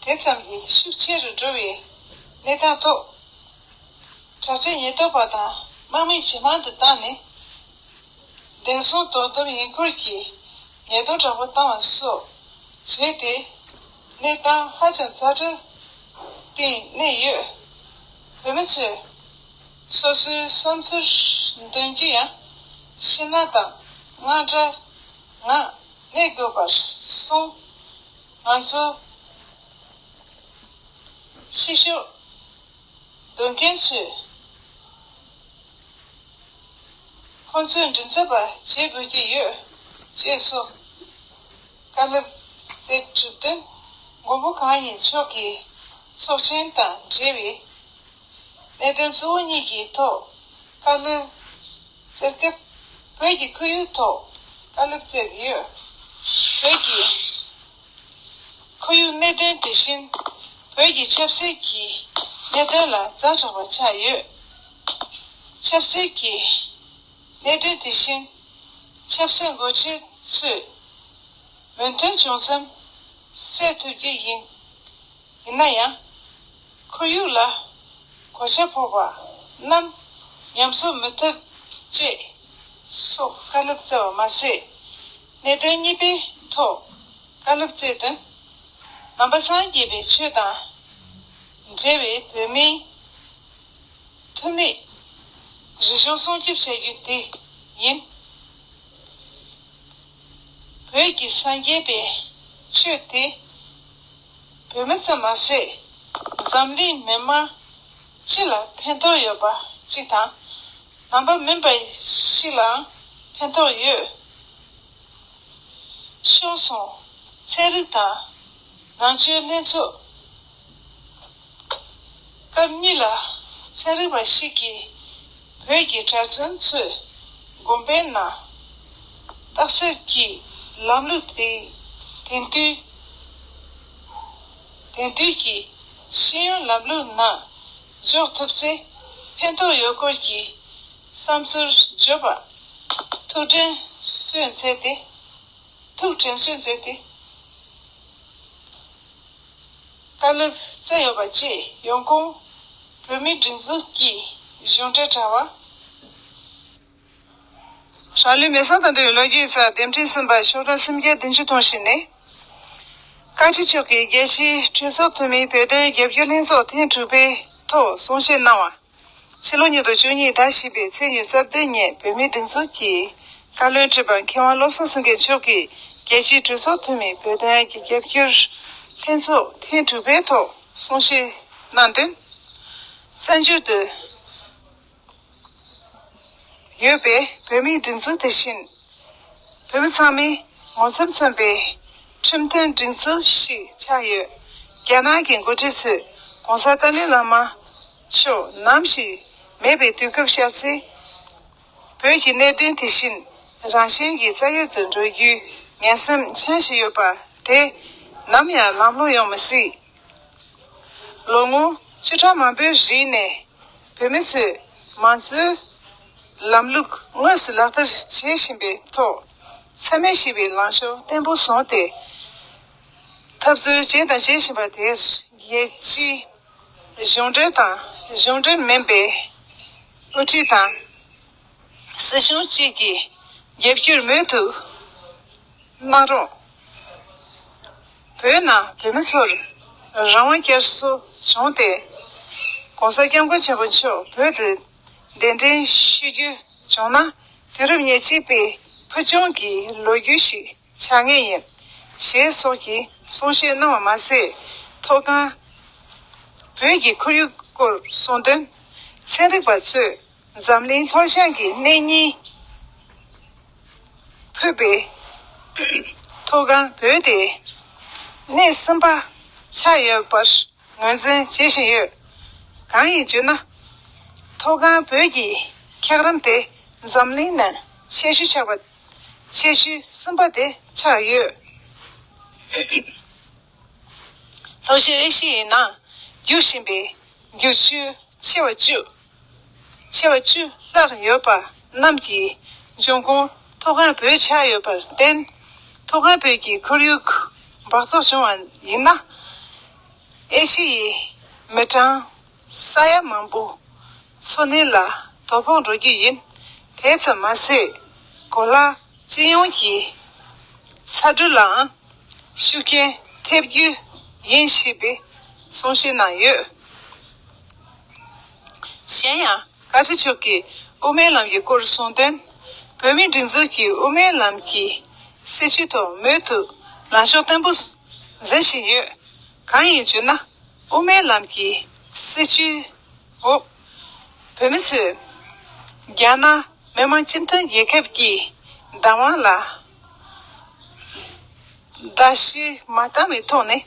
དེ་ཙམ་གྱིས་ཤུགས་ཆེ་རུ་འགྲོ་བའི་གནས་སྟངས་ཐོག་དྲག་ཆས་ཉེན་རྟོག་པ་དང་དམག་མི་ཇེ་མང་དུ་བཏང་ནས། བདེན་སྲུང་དོ་དམ་ཡིན་སྐོར་གྱི་ཉེས་རྡུང་དྲག་པོ་བཏང་བ་སོགས་བྱས་ཏེ། གནས་སྟངས་ཧ་ཅང་ཛ་དྲག་སྟེང་གནས་ཡོད། བོད་མི་ཚོས་སོ་སོའི་བསམ་ཚུལ་འདོན་རྒྱུ་ཡང་ཤེས་ན་དང་དངངས་སྐྲག་ངང་གནས་དགོས་པར་གསུངས། ང་ཚོ་ཕྱི་ཕྱོགས་འདོན་མཁན་ཚོས་ཁོང་ཚོའི་མགྲིན་ཚབ་པ་བྱེད་དགོས་ཀྱི་ཡོད་ཅེས་སོགས་བཀའ་སློབ་སྩལ་གྲུབ་བསྟུན། མགོན་པོ་གང་ཉིད་མཆོག་གི་ཚོགས་ཆེན་དང་འབྲེལ་བའི་གནད་དོན་གཙོ་བོ་གཉིས་ཀྱི་ཐོག་བཀའ་སློབ་སྩལ་སྐབས། བོད་ཀྱི་ཁོར་ཡུག་ཐོག་བཀའ་སློབ་སྩལ་ཡོད། བོད་ཀྱི་ཁོར་ཡུག་གནད་དོན་དེ་བཞིན་བོད་ཀྱི་ཆབ་སྲིད་ཀྱི་གནད་དོན་ལ་ཛ་དྲག་པ་ཆགས་ཡོད། ཆབ་སྲིད་ཀྱི་གནད་དོན་དེ་བཞིན་ཆབ་སྲིད་འགོ་ཁྲིད་ཚོས་མོས་མཐུན་བྱུང་ཙམ་སེལ་ཐུབ་རྒྱུ་ཡིན། ཡིན་ན་ཡང་། ཁོར་ཡུག་ལ་གོད་ཆག་ཕོག་པ། རྣམས་ཉམས་གསོ་མི་ཐུབ་ཅེས་སོགས་བཀའ་སློབ་སྩལ་བ་མ་ཟད། གནད་དོན་གཉིས་པའི་ཐོག་བཀའ་སློབ་སྩལ་དོན། ནང་པ་སངས་རྒྱས་པའི་ཆོས་དང་འབྲེལ་བའི་བོད་མིའི་ཐུན་མིན་རིག་གཞུང་སྲུང་སྐྱོབ་བྱ་རྒྱུ་དེ་ཡིན། བོད་ཀྱི་སངས་རྒྱས་པའི་ཆོས་དེ་བོད་མི་ཙམ་མ་ཟད། འཛམ་གླིང་མི་མང་སྤྱི་ལ་ཕན་ཐོགས་ཡོད་པ་གཅིག་དང་། ནང་པ་མིན་པ་ཞིག་ལའང་ཕན་ཐོགས་ཡོད། ཤོང་སོང་། ཚན་རིག་དང་ནང་ཆོས་ལྷན་ཚོགས། སྐབས་གཉིས་ལ་ཚན་རིག་པ་ཞིག་གིས་བོད་ཀྱི་གྲྭ་བཙུན་ཚོས་དགོན་པའི་ནང་རྟགས་གསལ་གྱི་ལམ་ལུགས་དེ་དེང་དུས་དེང་དུས་ཀྱི་ཤེས་ཡོན་ལམ་ལུགས་ནང་འཇོག་ཐུབ་ཚེ་ཕན་ཐོགས་ཡོད་སྐོར་གྱི་བསམ་ཚུལ་བརྗོད་པ་ཐུགས་དྲན་གསོས་མཛད་དེ། ཐུགས་དྲན་གསོས་མཛད་དེ། བཀའ་སློབ་སྩལ་ཡོད་པ་བཅས་ཡོང་ཁུངས། བོད་མིའི་སྒྲིག་འཛུགས་ཀྱི་གཞུང་འབྲེལ་དྲ་བ། རང་ལུས་མེར་སྲེག་དང་འབྲེལ་བའི་ལོ་རྒྱུས་ཡིག་ཚགས་འདེམས་ཁྲིམས་གསུམ་པ་ཤོག་གྲངས་སུམ་བརྒྱ་བདུན་ཅུ་དོན་བཞི་ནས། བཀའ་ཁྲི་མཆོག་གིས་རྒྱལ་སྤྱིའི་གྲོས་ཚོགས་འཐུས་མིའི་བོད་དོན་རྒྱབ་སྐྱོར་ལྷན་ཚོགས་ཐེངས་དྲུག་པའི་ཐོག་གསུང་བཤད་གནང་བ། ཕྱི་ལོ་ཉིས་སྟོང་བཅུ་གཉིས་ཟླ་བཞི་པའི་ཚེས་ཉེར་རྩ་བདུན་ཉིན་བོད་མིའི་སྒྲིག་འཛུགས་ཀྱི་བཀའ་བློན་ཁྲི་པ་མཁས་དབང་བློ་བཟང་སེང་གེ་མཆོག་གིས་རྒྱལ་སྤྱིའི་གྲོས་ཚོགས་འཐུས་མིའི་བོད་དོན་གྱི་རྒྱབ་སྐྱོར་ལྷན་ཚོགས་ཐེངས་དྲུག་པའི་ཐོག་གསུང་བཤད་གནང་དོན། བཙན་བྱོལ་དུ་ཡོད་པའི་བོད་མིའི་སྒྲིག་འཛུགས་དེ་བཞིན། བོད་མི་ཚང་མས་ངོ་ཚབ་མཚོན་པའི་ཁྲིམས་མཐུན་སྒྲིག་འཛུགས་ཤིག་ཆགས་ཡོད། རྒྱ་ནག་གི་འགོ་ཁྲིད་ཚོས་༸གོང་ས་ཏཱ་ལའི་བླ་མ་མཆོག་ནམ་ཞིག་མེད་པའི་དུས་སྐབས་ཤར་ཚེ། བོད་ཀྱི་གནད་དོན་དེ་བཞིན་རང་བཞིན་གྱིས་རྩ་ཡལ་དུ་འགྲོ་རྒྱུའི་ངན་སེམས་འཆང་བཞིན་ཡོད་པ་དེ་ནམ་ཡང་ལམ་ལྷོང་ཡོང་མི་སྲིད། ལོ་ངོ་བཅུ་ཕྲག་མང་པོའི་རིང་ནས་བོད་མི་ཚོས་མང་གཙོའི་ལམ་ལུགས་དངོས་སུ་ལག་བསྟར་བྱེད་བཞིན་པའི་ཐོག་མཚམས་མེད་ཞི་བའི་ལངས་ཕྱོགས་བརྟན་པོ་བཟུང་སྟེ། འཐབ་རྩོད་བྱས་དང་བྱེད་བཞིན་པ་དེར་རྒྱལ་སྤྱིའི་གཞུང་འབྲེལ་དང་གཞུང་འབྲེལ་མིན་པའི་དབུ་ཁྲིད་དང་སྲིད་གཞུང་བཅས་ཀྱིས་རྒྱབ་སྐྱོར་མུ་མཐུད་གནང་རོགས། བོད་ནང་བོད་མི་ཚོར་རང་དབང་བསྐྱར་གསོ་བྱུང་སྟེ། ༸གོང་ས་༸སྐྱབས་མགོན་ཆེན་པོ་མཆོག་བོད་དུ་གདན་འདྲེན་ཞུ་རྒྱུ་བྱུང་ན། དུས་རབས་ཉེར་གཅིག་པའི་ཕུལ་བྱུང་གི་ལོ་རྒྱུས་ཤིག་ཆགས་ངེས་ཡིན། ཞེས་སོགས་ཀྱི་གསུང་བཤད་གནང་བ་མ་ཟད། མཐོ་སྒང་བོད་ཀྱི་ཁོར་ཡུག་སྐོར་གསུངས་དོན། ཚན་རིག་པ་ཚོས་འཛམ་གླིང་ལྷོ་བྱང་གི་གནས་རྙིང་ཕུད་པའི་མཐོ་སྒང་བོད་དེ་གནས་གསུམ་པ་ཆགས་ཡོད་པར་ངོས་འཛིན་བྱེད་བཞིན་ཡོད། གང་ཡིན་ཞུ་ན། མཐོ་སྒང་བོད་ཀྱི་འཁྱགས་རོམ་དེ་འཛམ་གླིང་ནང་ཆེ་ཤོས་ཆགས་པ། ཆེ་ཤོས་གསུམ་པ་དེ་ཆགས་ཡོད། ལྷོ་ཤར་ཨེ་ཤི་ཡའི་ནང་རྒྱུག་བཞིན་པའི་རྒྱུག་ཆུ་ཆེ་བ་བཅུ། ཆེ་བ་བཅུ་ལྷག་ཡོད་པ་རྣམས་ཀྱི་འབྱུང་ཁུངས་མཐོ་སྒང་བོད་ཆགས་ཡོད་པར་བརྟེན། མཐོ་སྒང་བོད་ཀྱི་ཁོར་ཡུག་འབག་བཙོག་བྱུང་བ་ཡིན་ན། ཨེ་ཤི་ཡའི་མི་གྲངས་ས་ཡ་མང་པོ་འཚོ་གནས་ལ་དོ་ཕོག་འགྲོ་རྒྱུ་ཡིན། དེ་ཙམ་མ་ཟད། གོ་ལ་སྤྱི་ཡོངས་ཀྱི་ཚ་དྲོད་ལའང་ཤུགས་རྐྱེན་ཐེབས་རྒྱུ་ཡིན་ཞེས་པའི་གསུང་བཤད་གནང་ཡོད། གཞན་ཡང་། བཀའ་ཁྲི་མཆོག་གིས་དབུ་མའི་ལམ་གྱི་སྐོར་གསུངས་དོན། བོད་མིའི་སྒྲིག་འཛུགས་ཀྱིས་དབུ་མའི་ལམ་གྱི་སྲིད་བྱུས་ཐོག་མུ་མཐུད་ལངས་ཕྱོགས་བརྟན་པོ་འཛིན་བཞིན་ཡོད། གང་ཡིན་ཞུ་ན། དབུ་མའི་ལམ་གྱི་སྲིད་བྱུས་འོག་བོད་མི་ཚོས་རྒྱ་ནག་མི་དམངས་སྤྱི་མཐུན་རྒྱལ་ཁབ་ཀྱི་བདག་དབང་ལ་བརྡལ་བཤིག་མ་བཏང་བའི་ཐོག་ནས།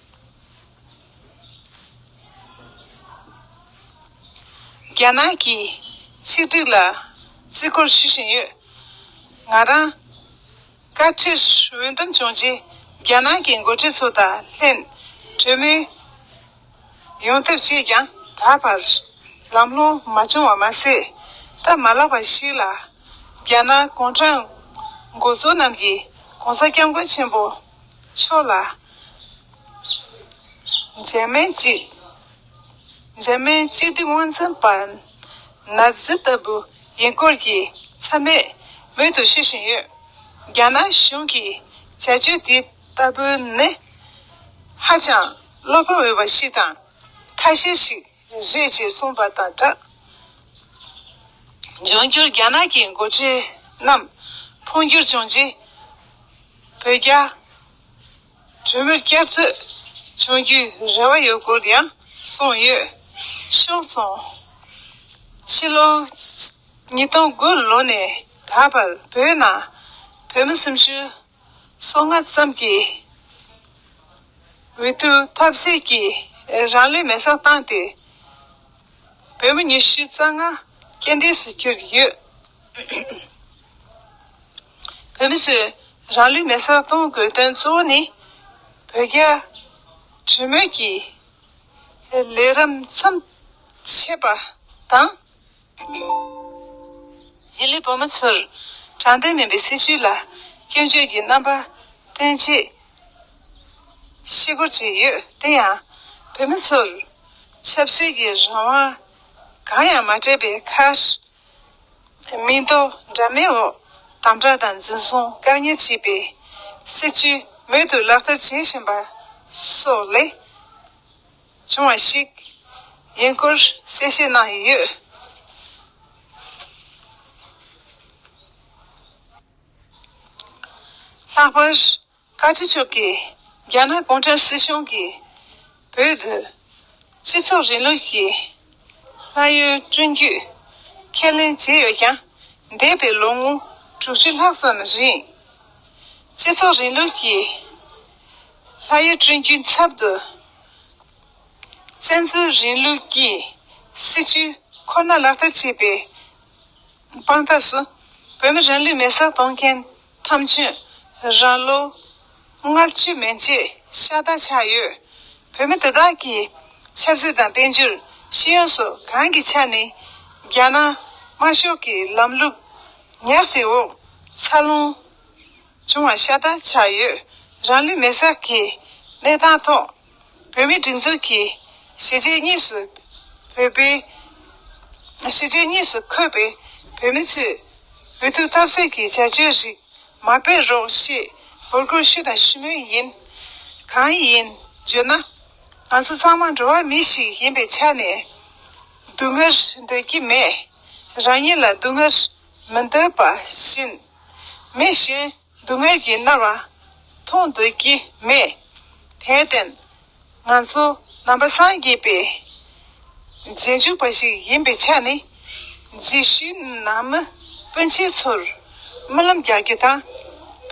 རྒྱ་ནག་གི་ཆིག་སྒྲིལ་ལ་བརྩི་བཀུར་ཞུ་བཞིན་ཡོད། ང་རང་བཀའ་ཁྲིར་འོས་འདེམས་བྱུང་རྗེས། རྒྱ་ནག་གི་འགོ་ཁྲིད་ཚོ་དང་ལྷན་གྲོས་མོལ་ཡོང་ཐབས་བྱས་ཀྱང་། ད་བར་ལམ་ལྷོང་མ་བྱུང་བ་མ་ཟད། སྟབས་མ་ལེགས་པ་ཞིག་ལ། རྒྱ་ནག་གུང་ཁྲན་འགོ་གཙོ་རྣམས་ཀྱིས་༸གོང་ས་༸སྐྱབས་མགོན་ཆེན་པོ་མཆོག་ལ་འཇར་མན་གཅིག་འཇར་མན་གཅིག་སྡུད་དབང་འཛིན་པ་ ནཱ་ཛི་ལྟ་བུ་ཡིན་སྐོར་གྱི་ཚང་མས་མོས་མཐུན་ཞུ་བཞིན་ཡོད། རྒྱ་ནག་གཞུང་གི་བྱ་སྤྱོད་དེ་ལྟ་བུ་ནི་ཧ་ཅང་བློ་ཕམ་འོས་པ་ཞིག་དང་ཐ་ཤལ་ཞིག་རེད་ཅེས་གསུངས་པ་དང་སྦྲགས། འབྱུང་འགྱུར་རྒྱ་ནག་གི་འགོ་ཁྲིད་རྣམས་འཕོ་འགྱུར་བྱུང་རྗེས་བོད་རྒྱ་གྲོས་མོལ་བསྐྱར་གསོ་བྱུང་རྒྱུའི་རེ་བ་ཡོད་སྐོར་ཡང་གསུངས་ཡོད། ཤོག་ཙང་ཕྱི་ལོ་ཉིས་སྟོང་དགུ་ལོ་ནས་ད་བར་བོད་ནང་བོད་མི་སུམ་ཅུ་སོ་ལྔ་ཙམ་གྱིས་འོས་བསྡུ་ཐབས་ཟད་ཀྱིས་རང་ལུས་མེར་སྲེག་བཏང་སྟེ། བོད་མི་ཉི་ཤུ་རྩ་ལྔ་རྐྱེན་འདས་སུ་གྱུར་ཡོད། བོད་མི་ཚོས་རང་ལུས་མེར་སྲེག་གཏོང་དགོས་དོན་གཙོ་བོ་ནི། བོད་རྒྱ་གྲོས་མོལ་གྱི་ལས་རིམ་མཚམས་ཆད་པ་དང་། གཞིས་ལུས་བོད་མི་ཚོར་དྲང་བདེན་མིན་པའི་སྲིད་བྱུས་ལ་སྐྱོན་བརྗོད་ཀྱི་རྣམ་པ་སྟོན་ཆེད་ཤེས་སྐོར་བྱས་ཡོད། དེ་ཡང་བོད་མི་ཚོར་ཆབ་སྲིད་ཀྱི་རང་དབང་གང་ཡང་མ་སྤྲད་པའི་ཁར། མིང་ཐོ་འདྲ་མིན་འོག་དམ་དྲག་དང་འཛིན་བཟུང་བཀག་ཉར་བྱས་པའི་སྲིད་བྱུས་མུ་མཐུད་ལག་བསྟར་བྱེད་བཞིན་པ་སོགས་ལས་བྱུང་བ་ཞིག་ཡིན་སྐོར་གསལ་བཤད་གནང་ཡོད། ལྷག་པར། བཀའ་ཁྲི་མཆོག་གིས་རྒྱ་ནག་གུང་ཁྲན་སྲིད་གཞུང་གིས་བོད་དུ་སྤྱི་ཚོགས་རིང་ལུགས་ཀྱི་ལྷ་ཡུལ་བསྐྲུན་རྒྱུ་ཁས་ལེན་བྱས་ཡོད་ཀྱང་། འདས་པའི་ལོ་ངོ་དྲུག་ཅུ་ལྷག་ཙམ་རིང་སྤྱི་ཚོགས་རིང་ལུགས་ཀྱི་ལྷ་ཡུལ་བསྐྲུན་རྒྱུའི་ཚབ་ཏུ། བཙན་འཛུལ་རིང་ལུགས་ཀྱི་སྲིད་བྱུས་ཁོ་ན་ལག་བསྟར་བྱས་པའི་དཔང་རྟགས་སུ། བོད་མི་རང་ལུས་མེར་སྲེག་གཏོང་མཁན་ཐམས་ཅད་རང་ལོ་ལྔ་བཅུ་མན་ཆད་ཤ་སྟག་ཆགས་ཡོད། བོད་མི་དེ་དག་གི་ཆབ་སྲིད་དང་དཔལ་འབྱོར། ཤེས་ཡོན་སོགས་གང་གི་ཆ་ནས་རྒྱ་ནག་དམར་ཤོག་གི་ལམ་ལུགས་ཉག་གཅིག་འོག་འཚར་ལོངས་བྱུང་བ་ཤ་སྟག་ཆགས་ཡོད། རང་ལུས་མེར་སྲེག་གི་གནས་སྟངས་ཐོག་བོད་མིའི་སྒྲིག་འཛུགས་ཀྱི་གཞིས་བྱེས་གཉིས་སུ་བོད་པའི་གཞིས་བྱེས་གཉིས་སུ་འཁོད་པའི་བོད་མི་ཚོས་འོས་བསྡུ་ཐབས་ཟད་ཀྱི་བྱ་སྤྱོད་རིགས་མ་སྤེལ་རོགས་ཞེས་འབོད་སྐུལ་ཞུས་དང་ཞུ་མུས་ཡིན། གང་ཡིན་བརྗོད་ན། ང་ཚོ་ཚང་མ་འགྲོ་བ་མི་ཞིག་ཡིན་པའི་ཆ་ནས་སྡུག་བསྔལ་འདོད་ཀྱི་མེད། རང་ཉིད་ལ་སྡུག་བསྔལ་མི་འདོད་པ་བཞིན། མི་གཞན་སྡུག་བསྔལ་གྱིས་མནར་བ་མཐོང་འདོད་ཀྱི་མེད། དེར་བརྟེན། ང་ཚོ་ནང་པ་སངས་རྒྱས་པའི་རྗེས་འཇུག་པ་ཞིག་ཡིན་པའི་ཆ་ནས། རྗེས་ཤུལ་ནང་མི་སྤུན་མཆེད་ཚོར་སྨོན་ལམ་རྒྱག་རྒྱུ་དང་།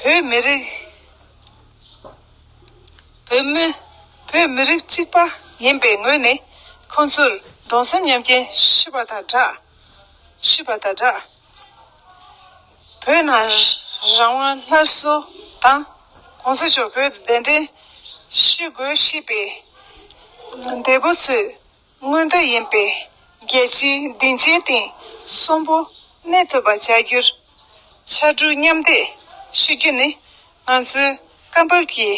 བོད་མི་རིགས། བོད་མི། བོད་མི་རིགས་གཅིག་པ་ཡིན་པའི་ངོས་ནས་ཁོང་ཚོར་གདུང་སེམས་མཉམ་སྐྱེད་ཞུ་བ་དང་སྦྲགས། ཞུས་པ་དང་སྦྲགས། བོད་ནང་རང་དབང་སླར་གསོ་དང་། གོང་ས་མཆོག་བོད་དུ་གདན་འདྲེན་ཞུ་དགོས་ཞེས་པའི་འདས་པོ་ཚོའི་མངོན་འདོད་ཡིན་པའི་རྒྱལ་སྤྱིའི་སྡིངས་ཆའི་སྟེང་གསོན་པོ་གནས་ཐུབ་པ་བྱ་རྒྱུར་ཕྱར་གྲུ་མཉམ་འདེགས་ཞུ་རྒྱུ་ནི། ང་ཚོའི་བཀའ་འབབ་ཀྱི་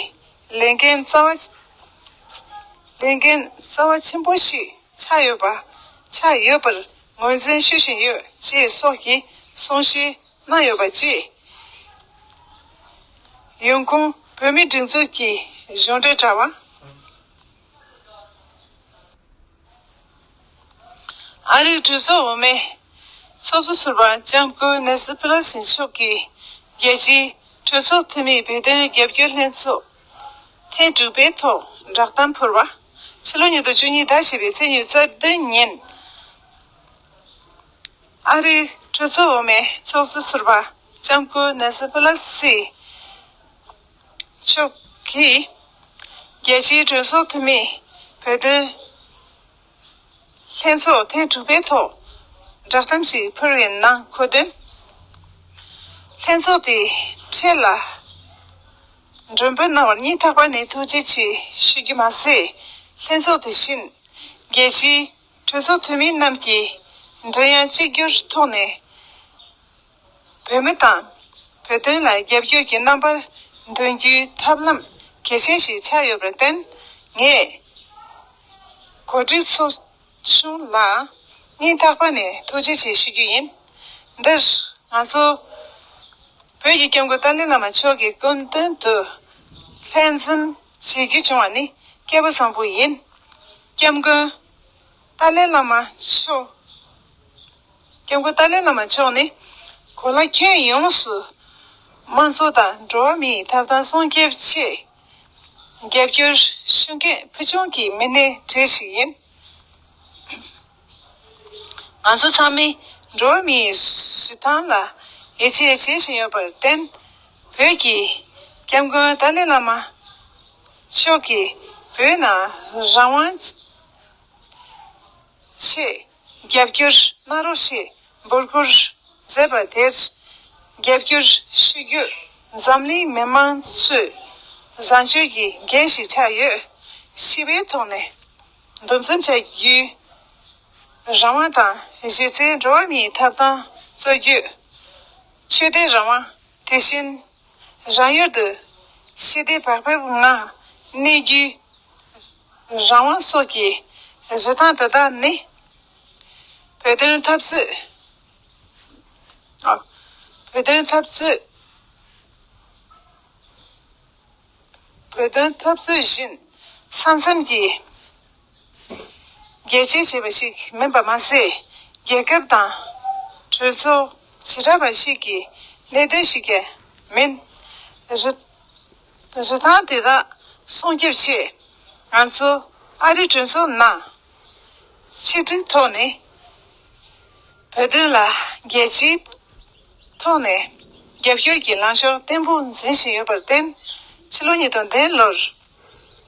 ལས་འགན་རྩ་བ། ལས་འགན་རྩ་བ་ཆེན་པོ་ཞིག་ཆགས་ཡོད་པ། ཆགས་ཡོད་པར་ངོས་འཛིན་ཞུ་བཞིན་ཡོད་ཅེས་སོགས་ཀྱི་གསུང་བཤད་གནང་ཡོད་པ་བཅས། ཡོང་ཁུངས་བོད་མིའི་སྒྲིག་འཛུགས་ཀྱི་གཞུང་འབྲེལ་དྲ་བ། ཨ་རིའི་གྲོས་ཚོགས་འོག་མའི་ཚོགས་གཙོ་ཟུར་པ་ལྕམ་སྐུ་ནེན་སི་ཕེ་ལོ་སི་མཆོག་གིས་རྒྱལ་སྤྱིའི་གྲོས་ཚོགས་འཐུས་མིའི་བོད་དོན་རྒྱབ་སྐྱོར་ལྷན་ཚོགས་ཐེངས་དྲུག་པའི་ཐོག་བསྒྲགས་གཏམ་ཕུལ་བ། ཕྱི་ལོ་ཉིས་སྟོང་བཅུ་གཉིས་ཟླ་བཞི་པའི་ཚེས་ཉི་ཤུ་རྩ་བདུན་ཉིན། ཨ་རིའི་གྲོས་ཚོགས་འོག་མའི་ཚོགས་གཙོ་ཟུར་པ་ལྕམ་སྐུ་ནེན་སི་ཕེ་ལོ་སི་མཆོག་གིས་རྒྱལ་སྤྱིའི་གྲོས་ཚོགས་འཐུས་མིའི་བོད་དོན་ལྷན་ཚོགས་ཐེངས་དྲུག་པའི་ཐོག་བསྒྲགས་གཏམ་ཞིག་ཕུལ་བའི་ནང་འཁོད་དོན། ལྷན་ཚོགས་དེའི་འཕྲལ་ལ་མགྲོན་འབོད་གནང་བར་སྙིང་ཐག་པ་ནས་ཐུགས་རྗེ་ཆེ་ཞུ་རྒྱུ་མ་ཟད། ལྷན་ཚོགས་དེ་བཞིན་རྒྱལ་སྤྱིའི་གྲོས་ཚོགས་འཐུས་མི་རྣམས་ཀྱིས་མགྲོན་དབྱངས་གཅིག་གྱུར་ཐོག་ནས། བོད་མི་དང་བོད་དོན་ལ་རྒྱབ་སྐྱོར་གྱི་རྣམ་པ་འདོན་རྒྱུའི་ཐབས་ལམ་གལ་ཆེན་ཞིག་ཆགས་ཡོད་པར་བརྟེན། ངས་གོ་སྒྲིག་ཚོགས་ཆུང་ལ་ སྙིང་ཐག་པ་ནས་ཐུགས་རྗེ་ཆེ་ཞུ་རྒྱུ་ཡིན། འདིར་ང་ཚོ་བོད་ཀྱི་སྐྱབས་མགོན་ཏཱ་ལའི་བླ་མ་མཆོག་གི་སྐུ་མདུན་དུ་ལྷན་འཛོམས་བྱེད་རྒྱུ་བྱུང་བ་ནི་སྐལ་པ་བཟང་པོ་ཡིན། སྐྱབས་མགོན་ཏཱ་ལའི་བླ་མ་མཆོག་སྐྱབས་མགོན་ཏཱ་ལའི་བླ་མ་མཆོག་ནི་གོ་ལ་ཁྱོན་ཡོངས་སུ་དམངས་གཙོ་དང་འགྲོ་བ་མིའི་ཐོབ་ཐང་སྲུང་སྐྱོབ་ཆེད་རྒྱབ་སྐྱོར་ཤུགས་རྐྱེན་ཕུལ་བྱུང་གི་མི་སྣའི་གྲས་ཤིག་ཡིན། ང་ཚོ་ཚང་མས་འགྲོ་བ་མིའི་རིན་ཐང་ལ་ཡིད་ཆེས་བྱེད་བཞིན་ཡོད་པར་བརྟེན། བོད་ཀྱི་སྐྱབས་མགོན་ཏཱ་ལའི་བླ་མ་མཆོག་གིས་བོད་ནང་རང་དབང་ཆེད་རྒྱབ་སྐྱོར་གནང་རོགས་ཞེས་འབོད་སྐུལ་མཛད་པ་དེར་རྒྱབ་སྐྱོར་ཞུ་རྒྱུ་འཛམ་གླིང་མི་མང་ཚོའི་བཟང་སྤྱོད་ཀྱི་འགན་ཞིག་ཆགས་ཡོད། ཞི་བའི་ཐོག་ནས་འདུ་འཛོམས་བྱ་རྒྱུའི་རང་དབང་དང་གཞི་རྩའི་འགྲོ་བ་མིའི་ཐོབ་ཐང་རྩོད་རྒྱུ། ཆོས་དད་རང་དབང་། དེ་བཞིན་རང་ཡུལ་དུ་ཞི་བདེ་བག་ཕེབས་ངང་གནས་རྒྱུའི་རང་དབང་སོགས་ཀྱི་རིན་ཐང་དེ་དག་ནི་བོད་དོན་འཐབ་རྩོད། ཨ། བོད་དོན་འཐབ་རྩོད། བོད་དོན་འཐབ་རྩོད་བཞིན་ས་མཚམས་ཀྱི་རྒྱལ་གཅེས་བྱས་པ་ཞིག་མིན་པ་མ་ཟད། རྒྱལ་ཁབ་དང་གྲོས་ཚོགས་བྱེ་བྲག་པ་ཞིག་གི་གནད་དོན་ཞིག་ཀྱང་མིན། རི་རི་ཐང་དེ་དག་སྲུང་སྐྱོབ་ཆེད་ང་ཚོ་ཨ་རིའི་གྲོས་ཚོགས་ནང་ཆིག་སྒྲིལ་ཐོག་ནས་བོད་དོན་ལ་རྒྱལ་སྤྱིའི་ཐོག་ནས་རྒྱབ་སྐྱོར་གྱི་ལངས་ཕྱོགས་བརྟན་པོ་འཛིན་བཞིན་ཡོད་པར་བརྟེན། ཕྱི་ལོ་ཉིས་སྟོང་བདུན་ལོར་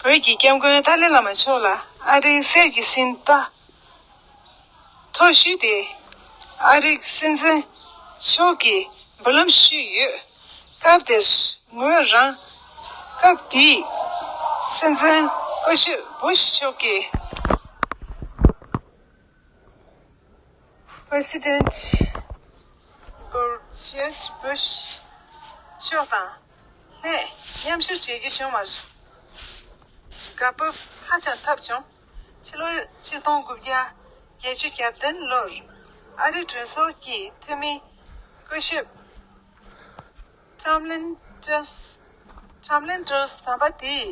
བོད་ཀྱི་སྐྱབས་མགོན་ཏཱ་ལའི་བླ་མ་མཆོག་ལ་ཨ་རིའི་གསེར་གྱི་སྲིད་པ་ཐོར་ཞུས་ཏེ། ཨ་རིའི་སྲིད་འཛིན་མཆོག་གི་འབུལ་ལམ་ཞུས་ཡོད། སྐབས་དེར་ངོས་རང་སྐབས་དེའི་སྲིད་འཛིན་སྐུ་ཞབས་བུ་ཤ་མཆོག་གིས། President George Bush མཆོག་དང་ལྷན་མཉམ་ཞུགས་བྱེད་རྒྱུ་བྱུང་བར་དགའ་སྤོབས་ཧ་ཅང་ཐོབ་བྱུང་། ཕྱི་ལོ་ཆིག་སྟོང་དགུ་བརྒྱ་བརྒྱད་ཅུ་གྱ་བདུན་ལོར་ཨ་རིའི་གྲོས་ཚོགས་ཀྱི་འཐུས་མི་སྐུ་ཞབས་ཀྲམ་ལིན་ཀྲོས། ཀྲམ་ལིན་ཀྲོས་དམ་པ་དེས་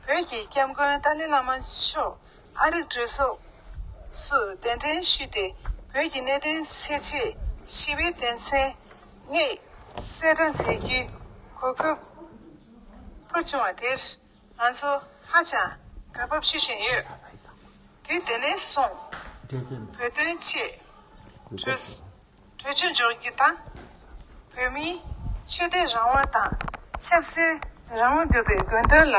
བོད་ཀྱི་སྐྱབས་མགོན་ཏཱ་ལའི་བླ་མ་མཆོག་ཨ་རིའི་གྲོས་ཚོགས་སུ་གདན་འདྲེན་ཞུས་ཏེ། བོད་ཀྱི་གནད་དོན་སེལ་ཆེད་ཞི་བའི་དོན་ཚན་ལྔའི་གསལ་བསྒྲགས་མཛད་རྒྱུའི་གོ་སྐབས་ཕུལ་བྱུང་བ་དེར་ང་ཚོ་ཧ་ཅང་དགའ་སྤོབས་ཞུ་བཞིན་ཡོད། དུས་དེ་ནས་བཟུང་བོད་དོན་ཆེད་གྲོས་གྲོས་ཆོད་འཇོག་རྒྱུ་དང་། བོད་མིའི་ཆོས་དད་རང་དབང་དང་ཆབ་སྲིད་རང་དབང་དགོས་པའི་དགོས་འདུན་ལ་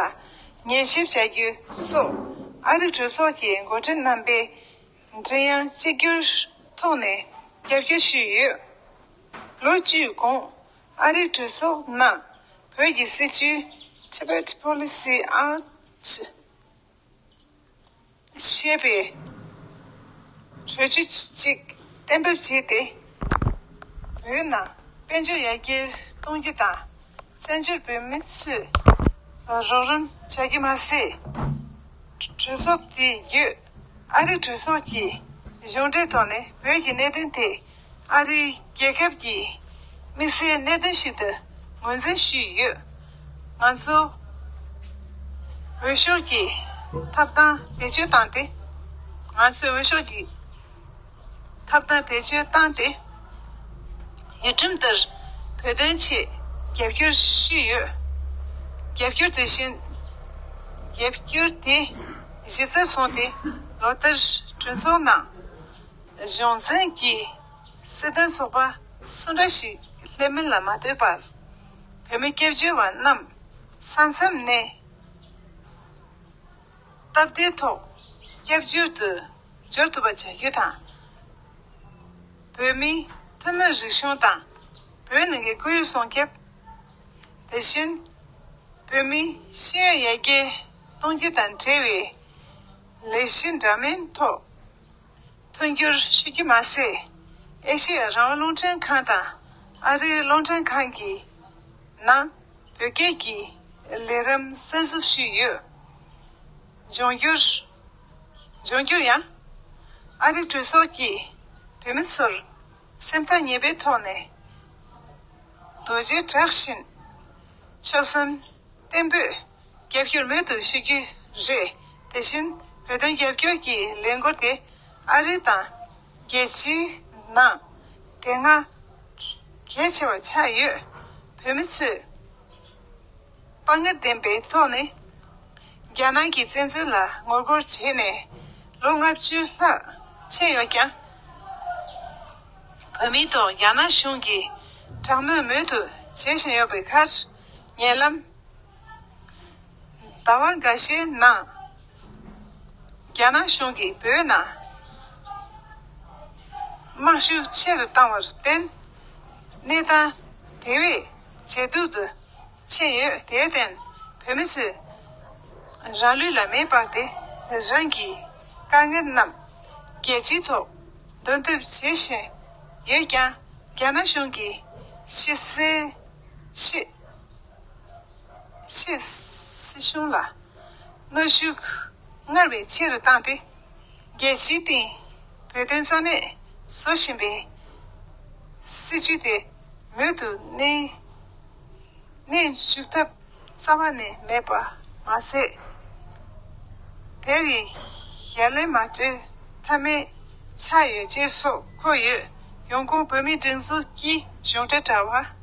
ཉན་ཞིབ་བྱ་རྒྱུ་སོགས་ཨ་རིའི་གྲོས་ཚོགས་ཀྱི་འགོ་ཁྲིད་རྣམ་པས་མགྲིན་དབྱངས་གཅིག་གྱུར་ཐོག་ནས་རྒྱབ་སྐྱོར་ཞུས་ཡོད། ལོ་བཅུའི་གོང་ཨ་རིའི་གྲོས་ཚོགས་ནང་བོད་ཀྱི་སྲིད་བྱུས་Tibet Policy Out ཞེས་པའི་གྲོས་ཆོད་ཅིག་གཏན་འབེབས་བྱས་ཏེ། བོད་ནང་དཔལ་འབྱོར་ཡར་རྒྱས་གཏོང་རྒྱུ་དང་། བཙན་བྱོལ་བོད་མི་ཚོས་རོགས་རམ་བྱ་རྒྱུ་མ་ཟད། གྲོས་ཚོགས་དེ་བརྒྱུད་ཨ་རིའི་གྲོས་ཚོགས་ཀྱི་གཞུང་འབྲེལ་ཐོག་ནས་བོད་ཀྱི་གནད་དོན་དེ་ཨ་རིའི་རྒྱལ་ཁབ་ཀྱི་དམིགས་བསལ་གནད་དོན་ཞིག་ཏུ་ངོས་འཛིན་ཞུས་ཡོད། ང་ཚོ་འོས་ཤོག་གི་ཐོབ་ཐང་བེད་སྤྱོད་བཏང་སྟེ། ང་ཚོས་འོས་ཤོག་གི་ཐོབ་ཐང་བེད་སྤྱོད་བཏང་སྟེ། ཡུལ་ཁྲིམས་ལྟར་བོད་དོན་ཆེད་རྒྱབ་སྐྱོར་ཞུས་ཡོད། རྒྱབ་སྐྱོར་དེ་བཞིན། རྒྱབ་སྐྱོར་དེ་གཞི་རྩར་བཟུང་སྟེ། ལོ་ལྟར་གྲོས་ཚོགས་ནང་གཞུང་འཛིན་གྱི་སྲིད་དོན་ཚོགས་པ་སུ་འདྲ་ཞིག་སླེབས་མིན་ལ་མ་ལྟོས་པར། བོད་མི་སྐྱབས་བཅོལ་བ་རྣམས་ས་མཚམས་ནས་སྟབས་བདེའི་ཐོག་སྐྱབས་བཅོལ་དུ་འབྱོར་ཐུབ་པ་བྱ་རྒྱུ་དང་། བོད་མིའི་ཐུན་མོང་རིག་གཞུང་དང་བོད་ནང་གི་ཁོར་ཡུག་སྲུང་སྐྱོབ། དེ་བཞིན་བོད་མིའི་ཤེས་ཡོན་ཡར་རྒྱས་གཏོང་རྒྱུ་དང་འབྲེལ་བའི་ལས་གཞི་འདྲ་མིན་ཐོག་མཐུན་འགྱུར་ཞུ་རྒྱུ་མ་ཟད། ཨེ་ཤེ་ཡ་རང་དབང་རླུང་འཕྲིན་ཁང་དང་ཨ་རིའི་རླུང་འཕྲིན་ཁང་གི་ནང་བོད་སྐད་ཀྱི་ལས་རིམ་གསར་འཛུགས་ཞུས་ཡོད། འབྱུང་འགྱུར། འབྱུང་འགྱུར་ཡང་ཨ་རིའི་གྲོས་ཚོགས་ཀྱི་ བོད་མི་ཚོར་སེམས་ཐག་ཉེ་པོའི་ཐོག་ནས་རྡོ་རྗེ་བྲག་བཞིན་ཆོད་སེམས་བརྟན་པོས་རྒྱབ་སྐྱོར་མུ་མཐུད་ཞུ་རྒྱུ་རེད། དེ་བཞིན་བོད་དོན་རྒྱབ་སྐྱོར་གྱི་ལས་འགུལ་དེ་ཨ་རི་དང་རྒྱལ་སྤྱིའི་ནང་དེ་སྔ་གལ་ཆེ་བ་ཆགས་ཡོད། བོད་མི་ཚོས་དཔའ་ངར་ལྡན་པའི་ཐོག་ནས་རྒྱ་ནག་གི་བཙན་འཛུལ་ལ་ངོ་རྒོལ་བྱས་ནས་ལོ་ལྔ་བཅུ་ལྷག་ཕྱིན་ཡོད་ཀྱང་། བོད་མིའི་ཐོག་རྒྱ་ནག་གཞུང་གིས་དྲག་གནོན་མུ་མཐུད་བྱེད་བཞིན་ཡོད་པའི་ཁར། ཉེ་ལམ་ཟླ་བ་འགའ་ཤས་ནང་རྒྱ་ནག་གཞུང་གིས་བོད་ནང་དམག་ཤུགས་ཆེ་རུ་བཏང་བར་བརྟེན། གནས་སྟངས་དེ་བས་ཇེ་སྡུག་ཏུ་ཕྱིན་ཡོད། དེར་བརྟེན་བོད་མི་ཚོས་རང་ལུས་ལ་མེ་སྤར་ཏེ་རང་གི་དཀའ་ངལ་རྣམས་རྒྱལ་སྤྱིའི་ཐོག་འདོན་ཐབས་བྱེད་བཞིན་ཡོད་ཀྱང་། རྒྱ་ནག་གཞུང་གིས་ཕྱི་སྲིད་ཕྱི་ཕྱི་སྲིད་གཞུང་ལ་གནོན་ཤུགས་སྔར་བས་ཆེ་རུ་བཏང་སྟེ། རྒྱལ་སྤྱིའི་སྟེང་བོད་དོན་རྩ་མེད་བཟོ་བཞིན་པའི་སྲིད་བྱུས་དེ་མུ་མཐུད་གནས་གནས་འཇུག་ཐབས་རྩ་བ་ནས་མེད་པ་མ་ཟད། དེར་ཡང་ཡ་ལན་མ་སྤྲོད་ཐབས་མེད་ཆགས་ཡོད་ཅེས་སོགས་འཁོད་ཡོད། ཡོང་ཁུངས་བོད་མིའི་སྒྲིག་འཛུགས་ཀྱི་གཞུང་འབྲེལ་དྲ་བ།